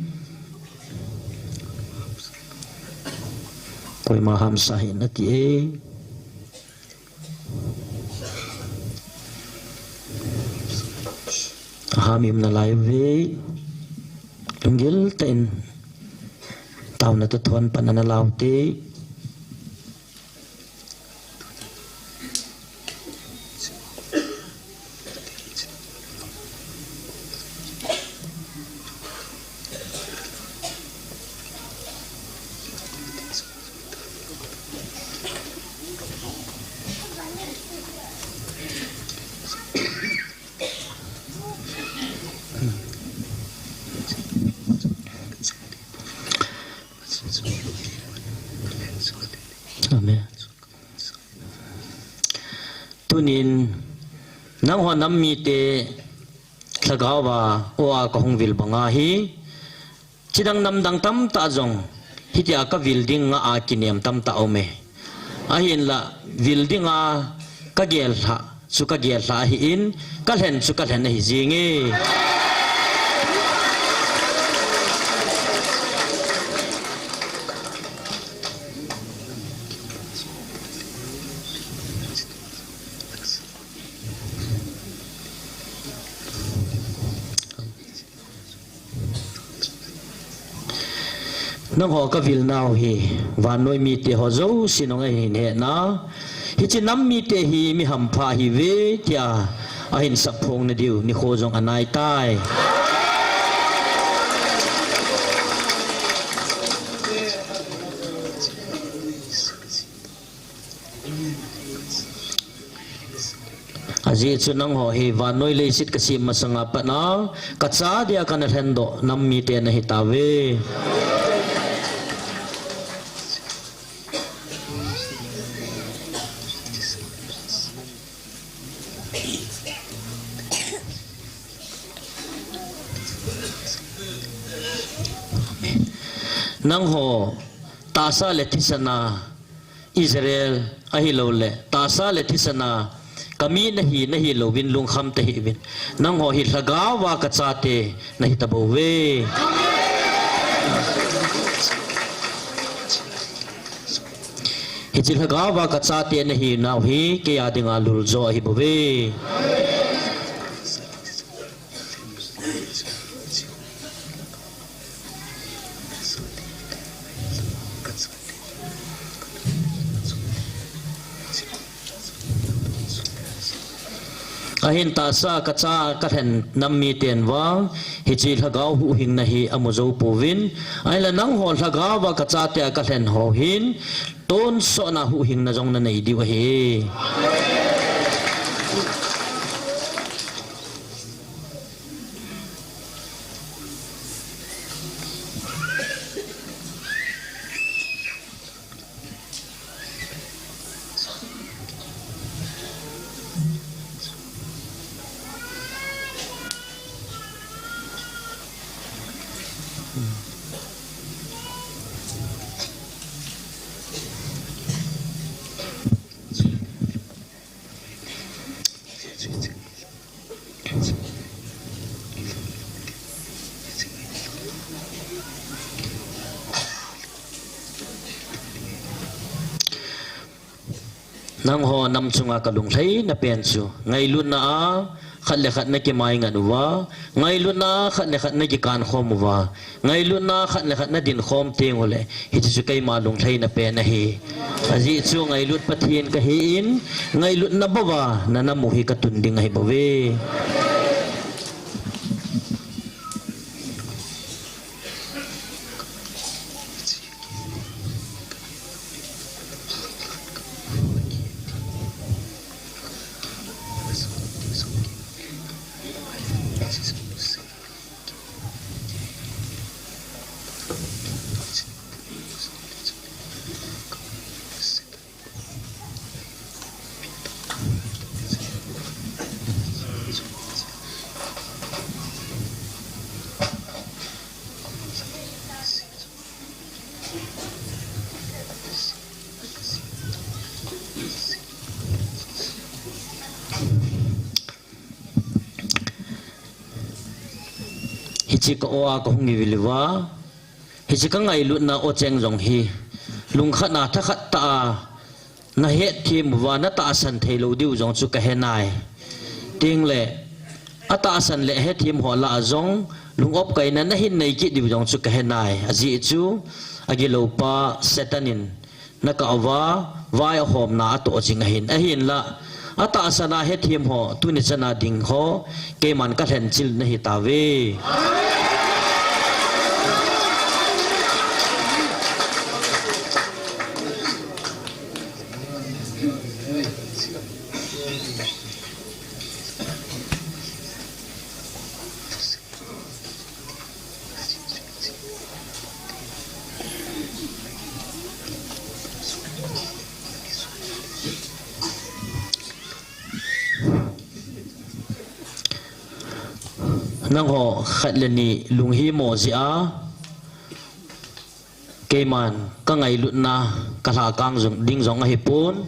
Koima hamsa hih in nati e. Aham in um nalai uve. Lunggil tah in taona toh thon pan ana lau te. Amen. Tunin, nangho nam mite lhagao a, o a kahung vil banga hi, chidang namdang tamtah jong, hitia kavil ding nga a kinem tamtah aume. Ahinla, vil dinga kagel lhah, chu kagel lhah ahin, kalhen chu kalhen ahi jinge. Nangho kavil nau hi, vannoi mite ho jouse nung ahin hena, hiche nam mite hi mi hampha ahiuve, tia ahin sapphong nadiu nikho jong anaitai. Ajeh chu nangho hi vannoi leiset kasem masanga pat a, kacha dia kana lhendoh nam mite nahitauve. Nangho tahsa le thisan a Israel ahilouleh tahsa le thisan a kami nahi, nahilouvin lungkham tahih uvin. Nangho hi lhagao a kachate nahi tabouve. Hiche lhagao a kachate nahinau hi kei a dinga luljo ahibouve. Ahin tahsa kacha kalhen nam miten vang hiche lhagao huhhingna hi amu jou pouvin, ahinla nangho lhagao a kachate a kalhen ho hin tonsot na huhhingna jong nanei diu ahi. Nangho nam chunga kalunglhaina pen chu ngailutna a khat le khat nakimaingat uva, ngailutna a khat le khat nakikan khom uva, ngailutna a khat le khat nadin khom teng uleh, hiche chu keima lunglhaina pen ahi. Ajeh chu ngailut Pathen kahin, ngailutna bou a nana mu hi katun ding ahibouve. Hiche ka o a kahung ivil uva, hiche kangailutna o cheng jong hi, lungkhat a thakhat tah a nahetthem uva, natahsan theilou diu jong chu kahenai. Tengle, atahsan le hetthem ho lah a jong, lung-op kaina nahin nei kit diu jong chu kahenai. Ajeh chu, agilou pa Satan in, nakah uva, vai ahomna atoh jing ahin. Ahinla, atahsan a hetthem ho, tuni chan a ding ho, keiman kalhenchil nahitauve. Nangho khat le ni lunghimo jeh a, keiman kangailutna kalhakang jong ding jong ahipon.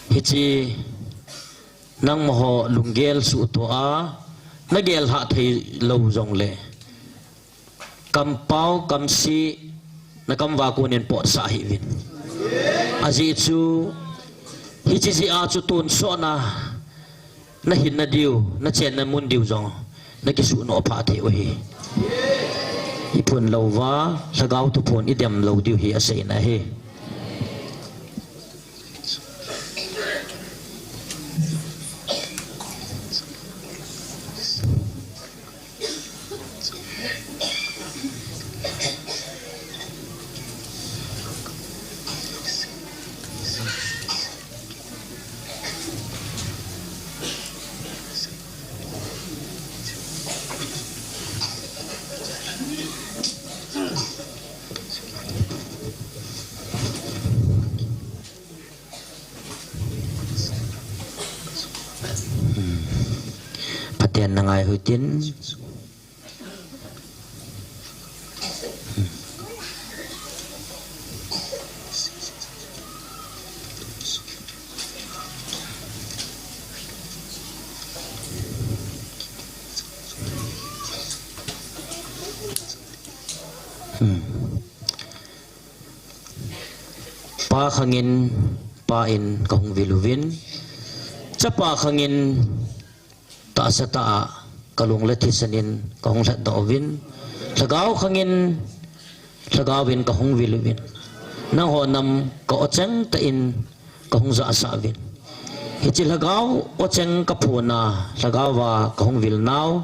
Hiche nangma ho lunggel suhtoh a, nagel lhah theilou jongle, kampao, kamsih, nakam uva konin potsah hih uvin. Ajeh chu, hiche jeh a chu tonsot na, nahinna diu, nachenna mun diu jong, nakisuh noh phah thei u ahi. Iphun louva, lhagao thuphon idem lou diu hi aseina ahi. na ngai hitin. Hmm. Pa khangin, Pa in ka hung vil uvin. Chapa khangin, tahsa tah a ka lung le thisan in ka hung lhatdoh uvin. Lhagao khangin, Lhagao in ka hung vil uvin. Nangho nam ka o cheng tah in ka hung jahsah uvin. Hiche Lhagao o cheng ka phon a, Lhagao a ka hung vil nau,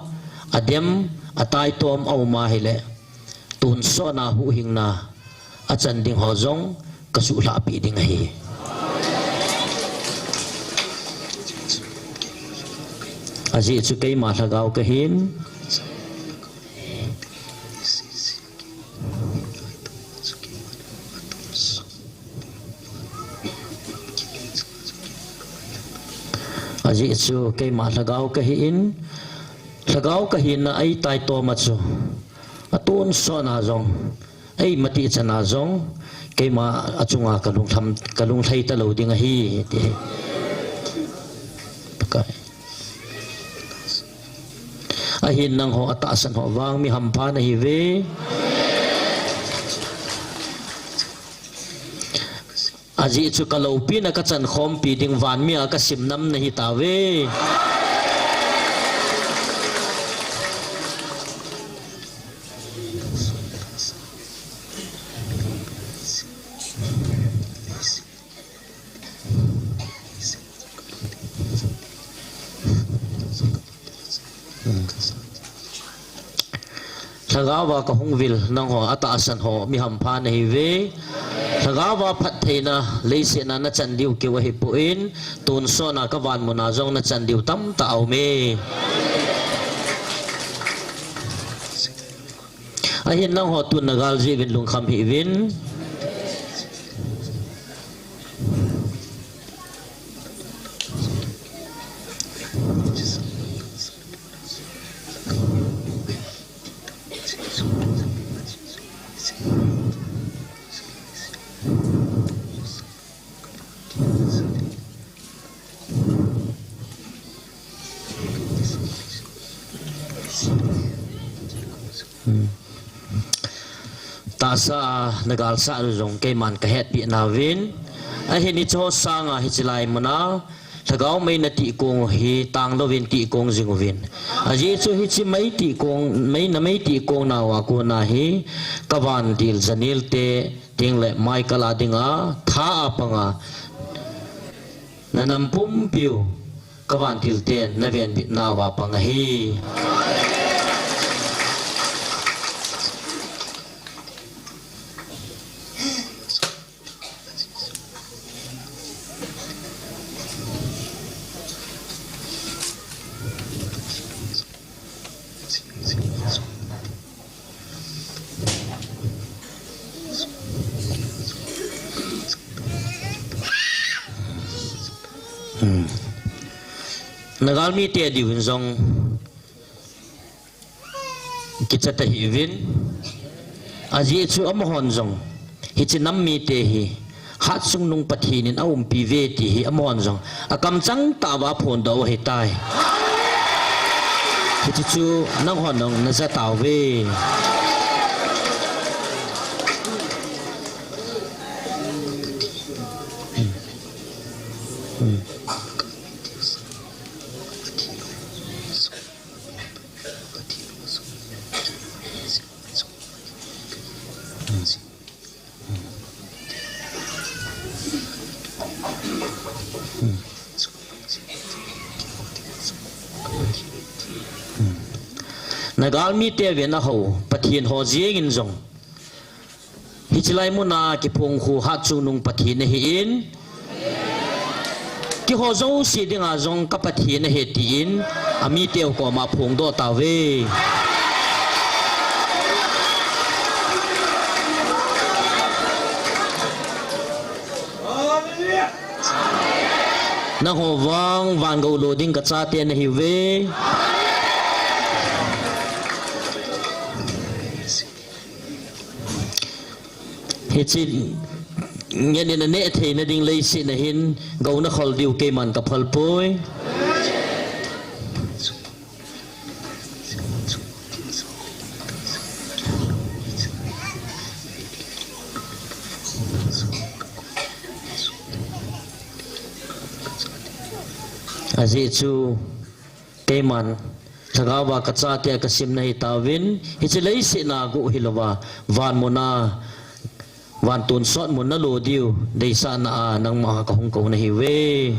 a dem, a taitom a um a hile, tonsot na huhhingna a chan ding ho jong ka suhlhah peh ding ahi. Ajeh chu keima Lhagao ka hin. Ajeh chu keima Lhagao ka hin, Lhagao ka hina a ei taitom a chu, a tonsot na jong, ei mati chan a jong, keima a chunga ka lungtham, ka lunglhai talou ding ahi, ti. Pakai. Ahin nangho a tahsan ho vang mi hampha na hi uve. Ajeh chu ka loupina ka chan khompi ding van mi a ka sim nam na hi tauve. Lhagao a ka hung vil nangho a tahsan ho mi hampha na hi uve. Lhagao a phattheina leiset a na chan diu keu ahi poi, tonsot na ka van mun a jong na chan diu tamtah a um e. Ahin nangho tun na gal jeh uvin lungkham hih uvin. Hmm. Tahsa a na galsah u jong keiman ka hetpi nauvin. Ahin hiche ho sanga hiche lai mun a Lhagao mei na tihkong u hi tanglouvin tihkong jing uvin. Ajeh chu hiche mei tihkong, mei na mei tihkong nauva kona hi ka vantil Janil te, Ting le Michael a dinga tha a panga na nam pumpiu ka vantil ten na venbit nauva pang ahi. Hmm. Na galmi te diuvin jong kicha tahih uvin. Ajeh chu amahon jong hiche nam mite hi Hatchungnung Pathen in aumpi uve ti hi amahon jong akamchang tah uva aphondoh u ahitai. Hiche chu nanghon jong naja tauve. Na galmi te uvin aho Pathen ho jeng in jong hiche lai mun a kiphong khu Hatchungnung Pathen ahin, keiho jouse dinga jong ka Pathen ahi tin amite u koma phongdoh tauve. Nangho vang van gou lo ding ka chate nahiuve. Hiche ngen in aneh theina ding leiset a hin gou na khol diu keiman ka phal poi. Ajeh chu keiman lhagao a ka chate a ka sim na hi tauvin, hiche leiset a gu hilouva, van muna, van tonsot mun na lo diu deisahna a nangma ka hung kou na hiuve.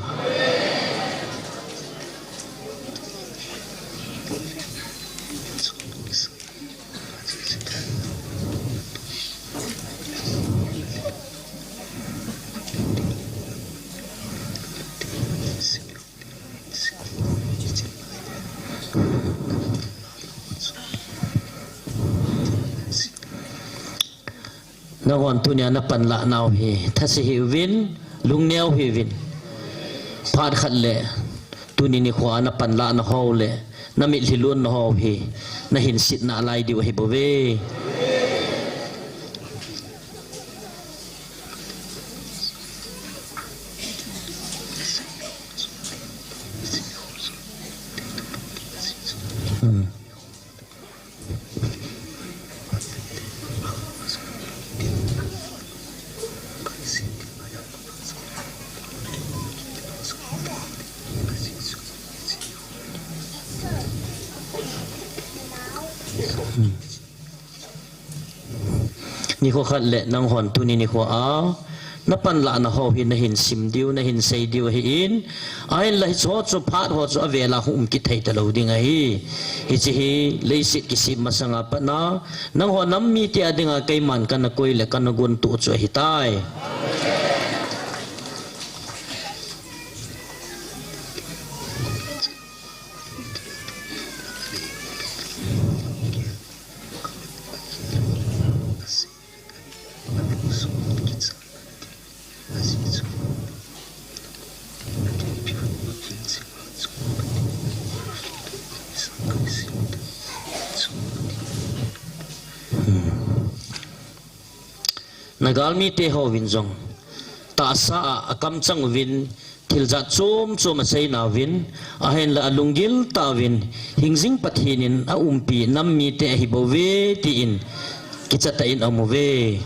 Nanghon tunia na panlah nau hi, thase hih uvin, lungneo hih uvin. Phat khat le, tuni nikho a na panlah na ho le, na mitlhi lon na ho hi, na hinset nalai diu ahi bouve. Hmm. Nikho khat le nanghon tuni nikho a, na panlah na ho hi na hin sim diu, na hin sei diu ahin, ahinla hiche ho chu phat ho chu avel a hung um kit thei talou ding ahi. Hiche hi leiset kisem masang a pat na, nangho nam mite a dinga keiman kana koi le kana gon toh chu ahitai. Na galmite hovin jong tahsa a akamchang uvin, thil jat chom chom asei nauvin, ahinla alunggil tah uvin, hingjing Pathen in aumpi nam mite ahi bouve, tin kicha tah in aum uve.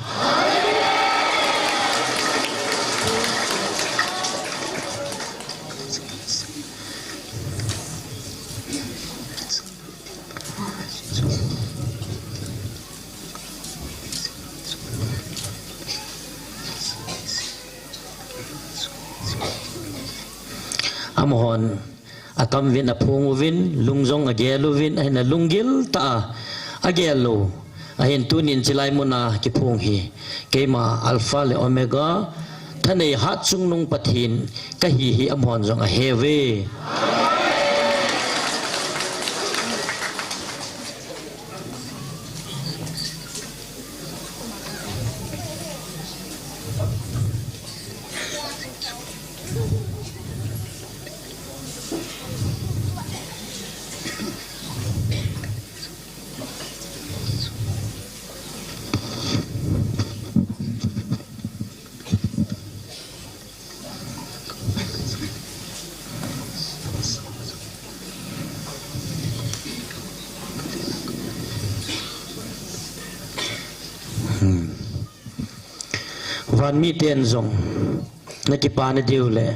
Amahon akam uvin, aphong uvin, lung jong agel uvin, ahinla lunggil tah a agel lou. Ahin tunin chulai muna kiphong hi, keima Alpha le Omega, thanei hatchungnung Pathen kahi hi amahon jong ahe uve. Hmm. Van miten jong na kipana diu le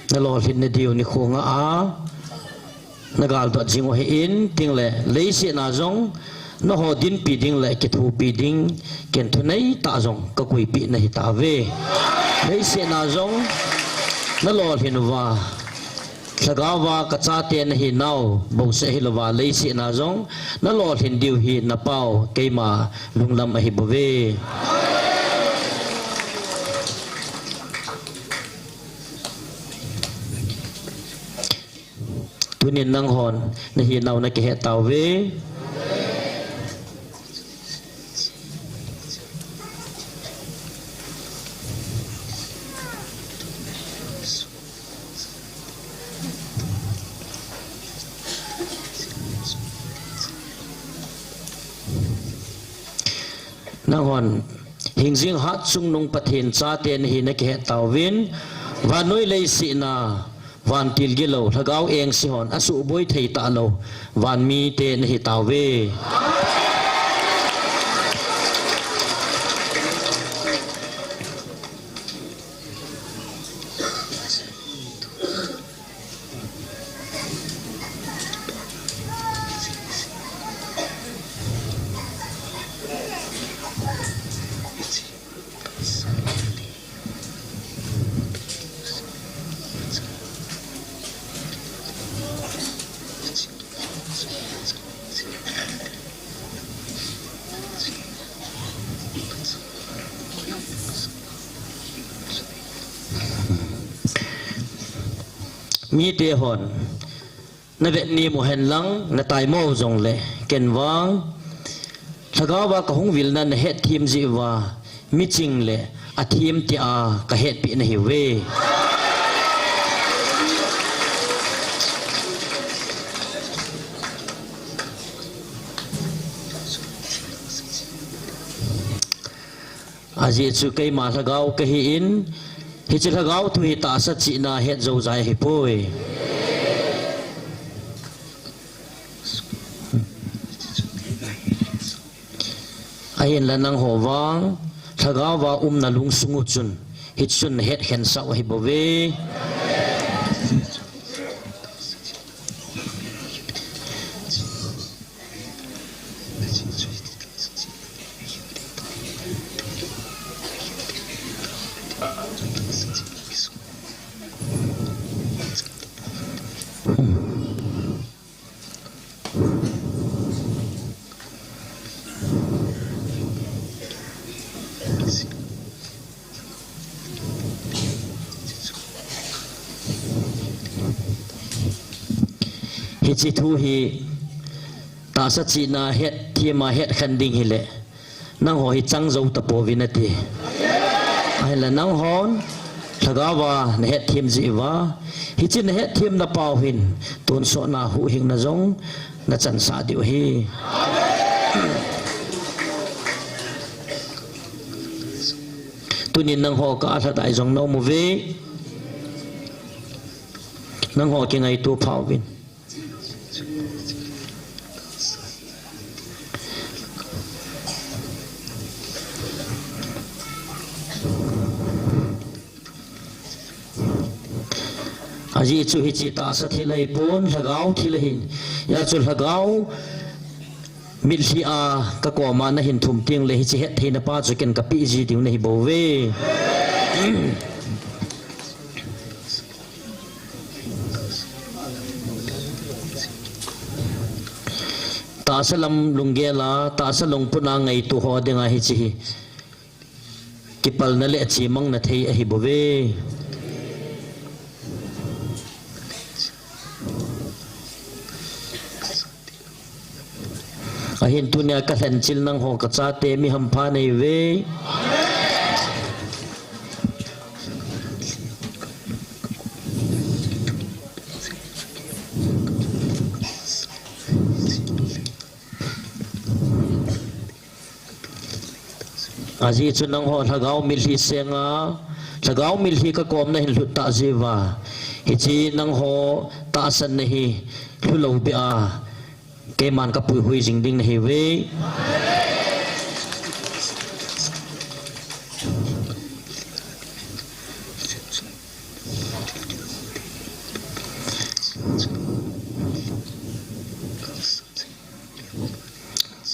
na lolhinna diu nikho nga a na galdot jing u ahin, tin le leiset a jong nangho dinpi ding le kithopi ding, ken thunei tah jong ka koipi nahi tauve. Leiset a jong na lolhin uva, lhagao a ka chate nahi nau bouseh hilouva, leiset a jong na lolhin diu hi na pau keima lunglam ahi bouve. Tunin nanghon nahi nau na kihe tauve. Nanghon Hingjing hat chungnung Pathen chate nahi nakihet tauvin, vannoi leiset a, vantil gilou, lhagao engse hon, asuhboi thei talou, vanmite nahi tauve. Mite hon, navet ni mo hen lang, nataimo jongle, ken vang, lhagao va kahung vilna nahet them jeh uva, miching le athem tia kahetpi nahiuve. Ajeh chu keima lhagao kahin, hiche lhagao thu hi tahsa chihna het jou jai ahipoi. Ahinla nangho vang, lhagao va umna lungsung u chun, hichun het khensau ahibouve. Hiche thu hi tahsa chihna het, thema het khen ding hile, nangho hi chang jou tapouvin ati. Ahinla nanghon, lhagao va nahet them jeh uva, hiche nahet themna pau hin, tonsotna huhhingna jong nachansah diu ahi. Tunin nangho ka alhadai jong naum uve. Nangho kingaito phauvin. Ajeh chu hiche tahsa thil ahipon, lhagao thil ahin. Hijeh chun lhagao mitlhi a kakoma nahin thum tengle hiche hettheina pa chu ken kapeh ji diu nahibouve. Tahsa lam lunggel a, tahsa lungput a ngaito ho dinga hiche hi kipalna le chemangna thei ahibouve. Ahin tunia kalhenchil nangho kachate mi hampha neiuve. Ajeh chu nangho lhagao mitlhi senga, lhagao mitlhi kakomna hin lhut tah jeh uva, hiche nangho tahsanna hi lhulou beh a, keiman kapuihui jing ding nahiuve.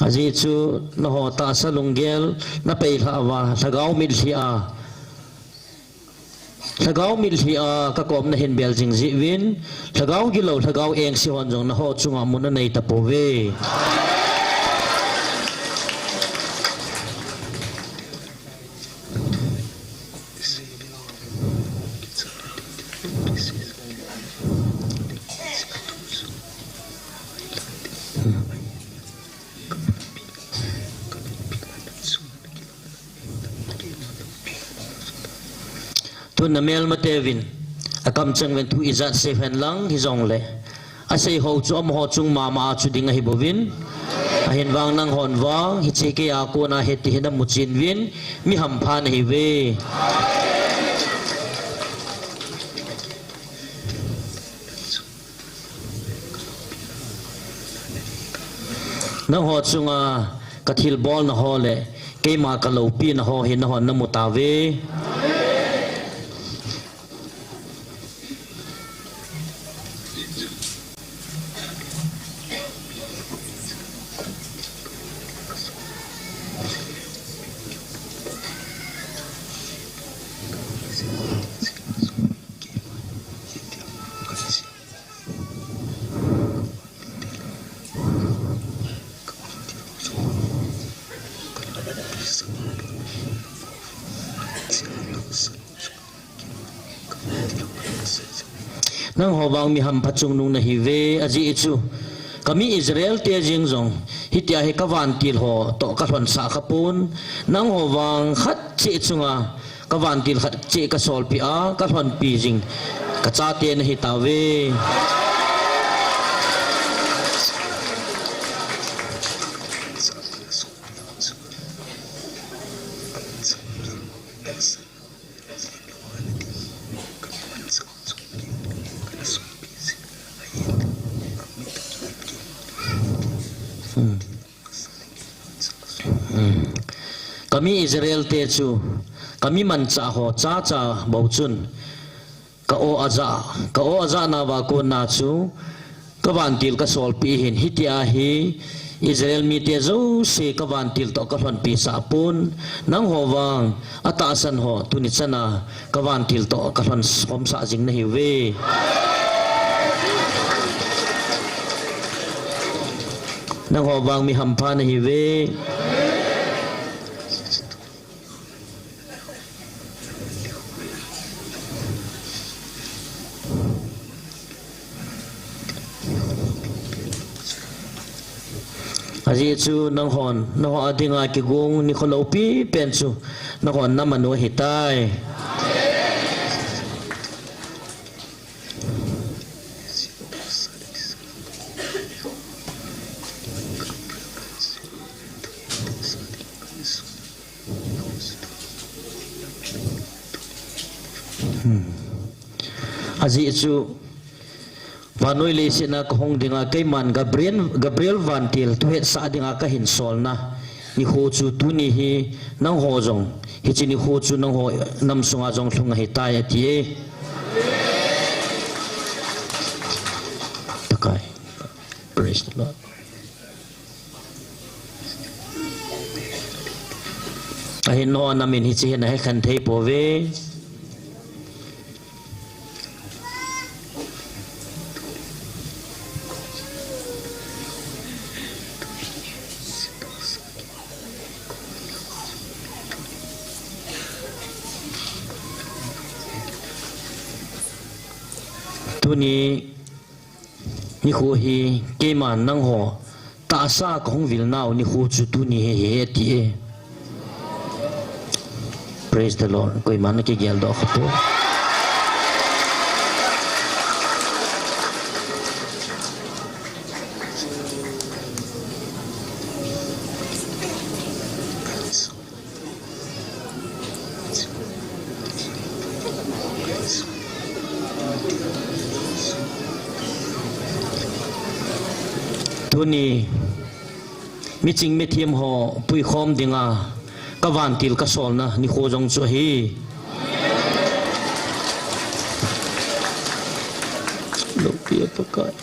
Ajeh chu nangho tahsa lunggel napeilhah uva, lhagao mitlhi a, lhagao mitlhi a kakomna hin bel jing jeh uvin, lhagao gilou, lhagao engse hon jong nangho chunga mun anei tapouve. Tun namelmateuvin, akamcheng uvin thu ijat seihen lang hijongle, asei ho chu amaho chung mama a chu ding ahibouvin. Ahin vang nanghon vang, hiche keija kona hiti hin namu chin uvin, mi hampha nahiuve. Nangho chunga kathilbolna ho le, keima kaloupina ho hi nanghon namu tauve. Nangho vang mi hampha chungnung nahiuve, ajeh chu kami Israel te jeng jong hitia hi kavantil ho toh kalhonsah khapon, nangho vang khat cheh chunga kavantil khat cheh kasolpeh a, kalhonpi jing kachate nahitauve. Hmm. Hmm. Kami Israel te chu, kami manchah ho chacha bou chun, ka-o aja, ka-o aja nauva kona chu, kavantil kasolpeh ahin, hitia hi Israel mite jouse kavantil toh kalhonpi sah pon, nangho vang atahsan ho tuni chana kavantil toh kalhon khomsah jing nahiuve. Nangho vang mi hampha nahiuve. Ajeh chu nanghon, nangho dinga kigong nikho loupi pen chu nanghon namanu ahitai. Hmm. Ajeh chu, vannoi leiset a kahung dinga keiman Gabriel, Gabriel vantil thu hetsah dinga kahin solna nikho chu tuni hi nangho jong hiche nikho chu nangho nam sunga jong lhung ahitai ati e. Pakai. Praise the Lord. Ahin nangho namin hiche hin ahe khen thei pouve. Tuni nikho hi keiman nangho tahsa kahung vil nau nikho chu tuni hi ahi e ti e. Praise the Lord. Koiman akigel doh khapoi. Tuni, miching mithem ho puikhom dinga kavantil kasolna nikho jong chu ahi. Loupi e Pakai.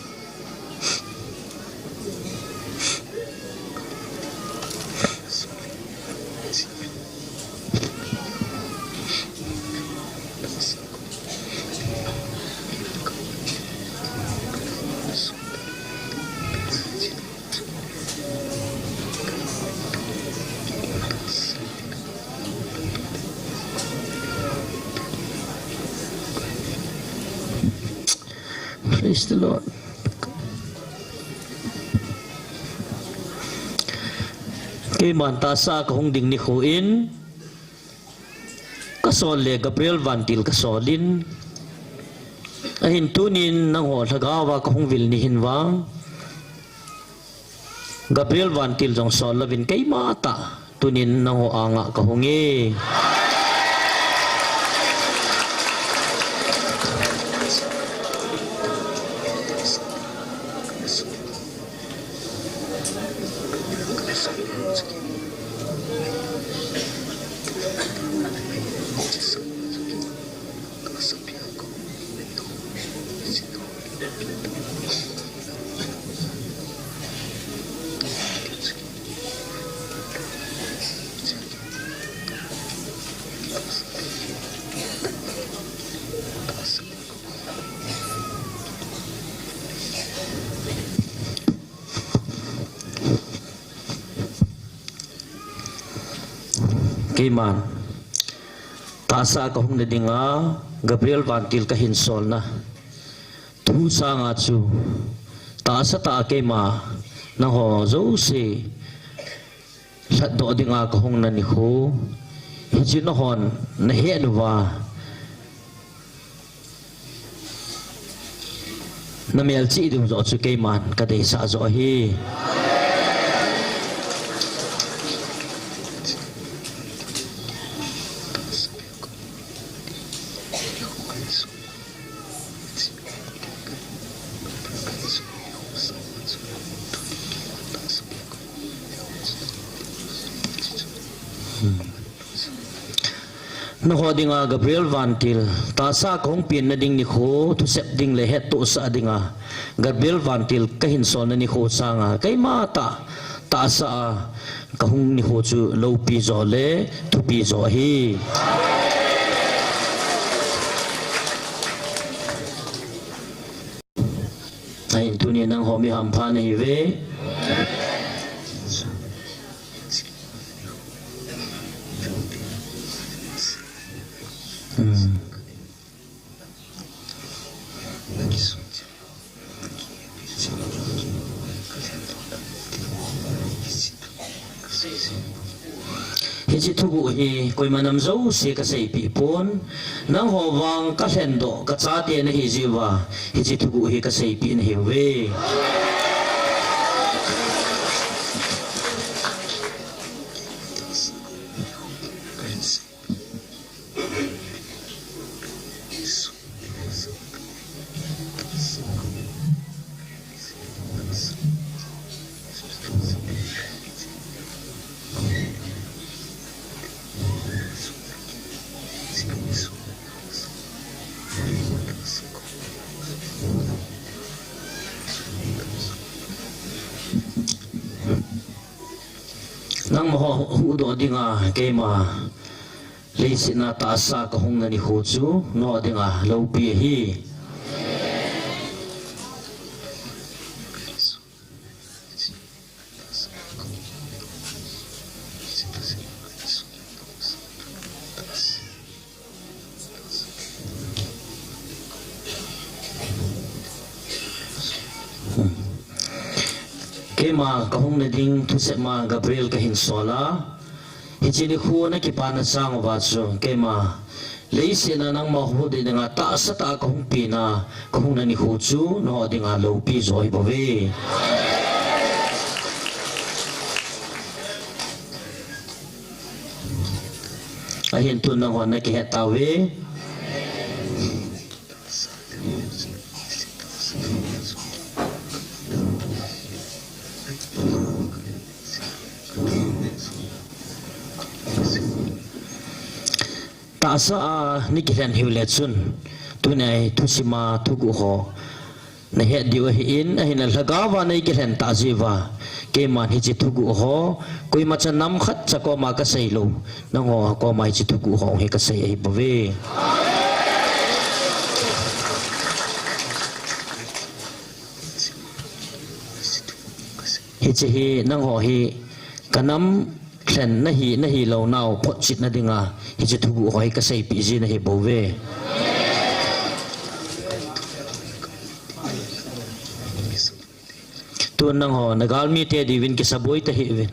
Praise the Lord. Keiman tahsa kahung ding nikho in, kasol le Gabriel vantil kasol in, ahin tunin nangho lhagao a kahung vil ni hin vang, Gabriel Vantil jong sol louvin keima tah tunin nangho anga kahung e. Keiman tahsa kahung na dinga Gabriel Vantil kahin solna thu sanga chu tahsa tah a keima nangho jouse lhatdoh dinga kahung na nikho, hiche nahon nahet uva namelchih ding joh chu keiman kadeisah joh ahi. Nangho dinga Gabriel Vantil tahsa kahung penna ding nikho, thusep ding le hettohsah dinga Gabriel Vantil kahin solna nikho sanga keima tah tahsa a kahung nikho chu loupi jo le thupi jo ahi. Ahin tuni nangho mi hampha nahiuve. Hmm. Hiche thuguh hi koima nam jouse kaseipeh pon, nangho vang kalhendoh kachate nahi jiuva, hiche thuguh hi kaseipeh nahiuve. Nangma ho huhdoh dinga keima leiset a tahsa kahung na nikho chu nangho dinga loupi ahi. Keima kahung na ding thusep ma Gabriel kahin sol a, hiche nikho nakipana sang uva chu keima leiset a nangma huhdoh dinga tahsa tah a kahung pena, kahung na nikho chu nangho dinga loupi jo ahibouve. Ahin tun nangho nakihet tauve. Tahsa a nakilhen hiu le chun, tuni a hi thusim a thuguh ho nahet diu ahin, ahinla lhagao a nakilhen tah jeh uva, keiman hiche thuguh ho koima cha nam khat cha koma kasei lou, nangho koma hiche thuguh ho hi kasei ahibouve. Hiche hi nangho hi kanam lhen nahi, nahi lou nau photchetna dinga hiche thuguh ho hi kaseipeh jin ahibouve. Tun nangho nagalmi te diuvin kisaboi tahih uvin.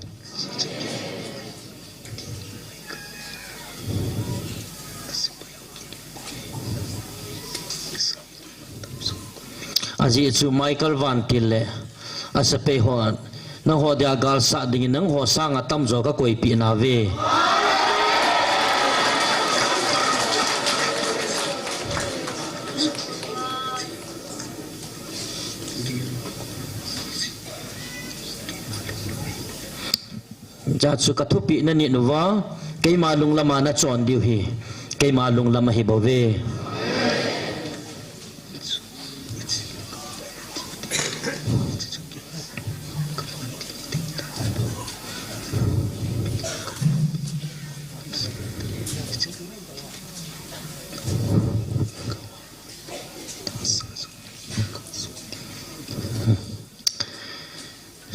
Ajeh chu Michael Vantil le asapei hon Nangho dia gal sat dingin nangho sanga tamjo kakoipeh nauve. Hijeh chun kathupeh nanit uva, keima lunglam a nachon diu ahi, keima lunglam ahi bouve.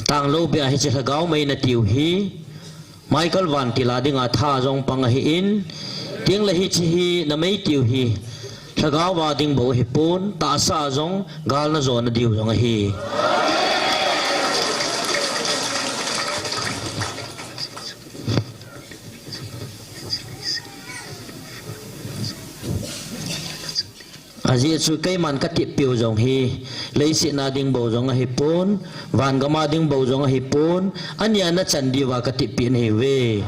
Tanglou beh a hiche lhagao mei natiu hi, Michael vantil a dinga tha jong pang ahin, tengle hiche hi namei tiu hi, lhagao a ding bou ahipon, tahsa jong gal najo nadiu jong ahi. Ajeh chu keiman katippiu jong hi, leiset a ding bou jong ahipon, vangam a ding bou jong ahipon, ani a nachan diuva katippi nahiuve.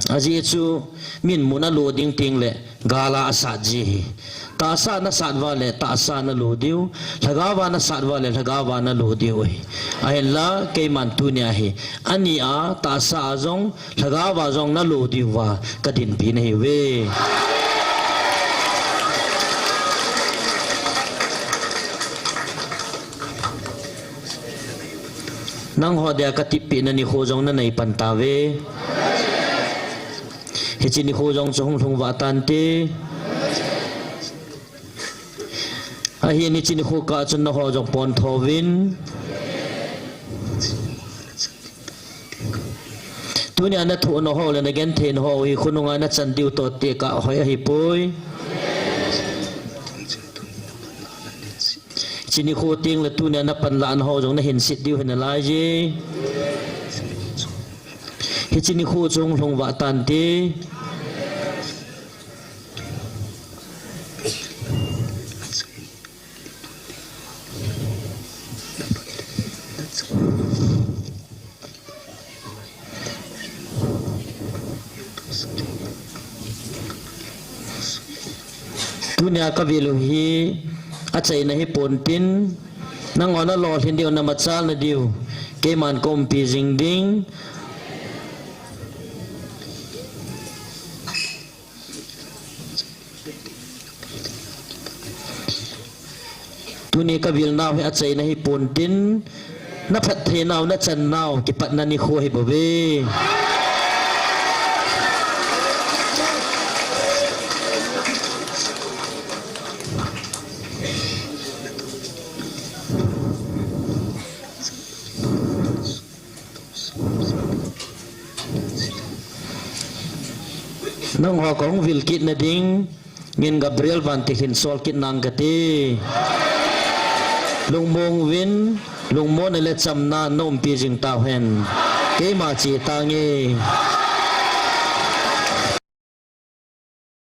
Ajeh chu min mun a lo ding tengle gal a asat ji ahi. Tahsa nasat uva le tahsa nalo diu, lhagao a nasat uva le lhagao a nalo diu ahi. Ahinla keiman tunia hi, ani a tahsa a jong, lhagao a jong nalo diuva kadinpi nahiuve. Nangho dia katippehna nikho jong nanei pan tauve. Hiche nikho jong chu hung lhung vah tante. Ahin hiche nikho kah chun nangho jong pontho uvin. Tunia nathoh nau ho le nagenthei nau ho hi khonunga nachan diu toh tekah hoi ahipoi. Hiche nikho tengle tunia napanlah nau ho jong nahinset diu ahi nalaiye. Hiche nikho chu hung lhung vah tante. Tunia kavil u hi achaina hipon tin, nangho nalolhin diu, namachalna diu, keiman kaumpi jing ding. Tuni kavil nau hi achaina hipon tin, naphatthei nau, nachan nau, kipatna nikho ahibouve. Nangho kahung vil kitna ding, ngin Gabriel Vantilkhin sol kit nang kati. Lungmong uvin, lungmonna le chamna naumpi jing tauhen. Keima che tange.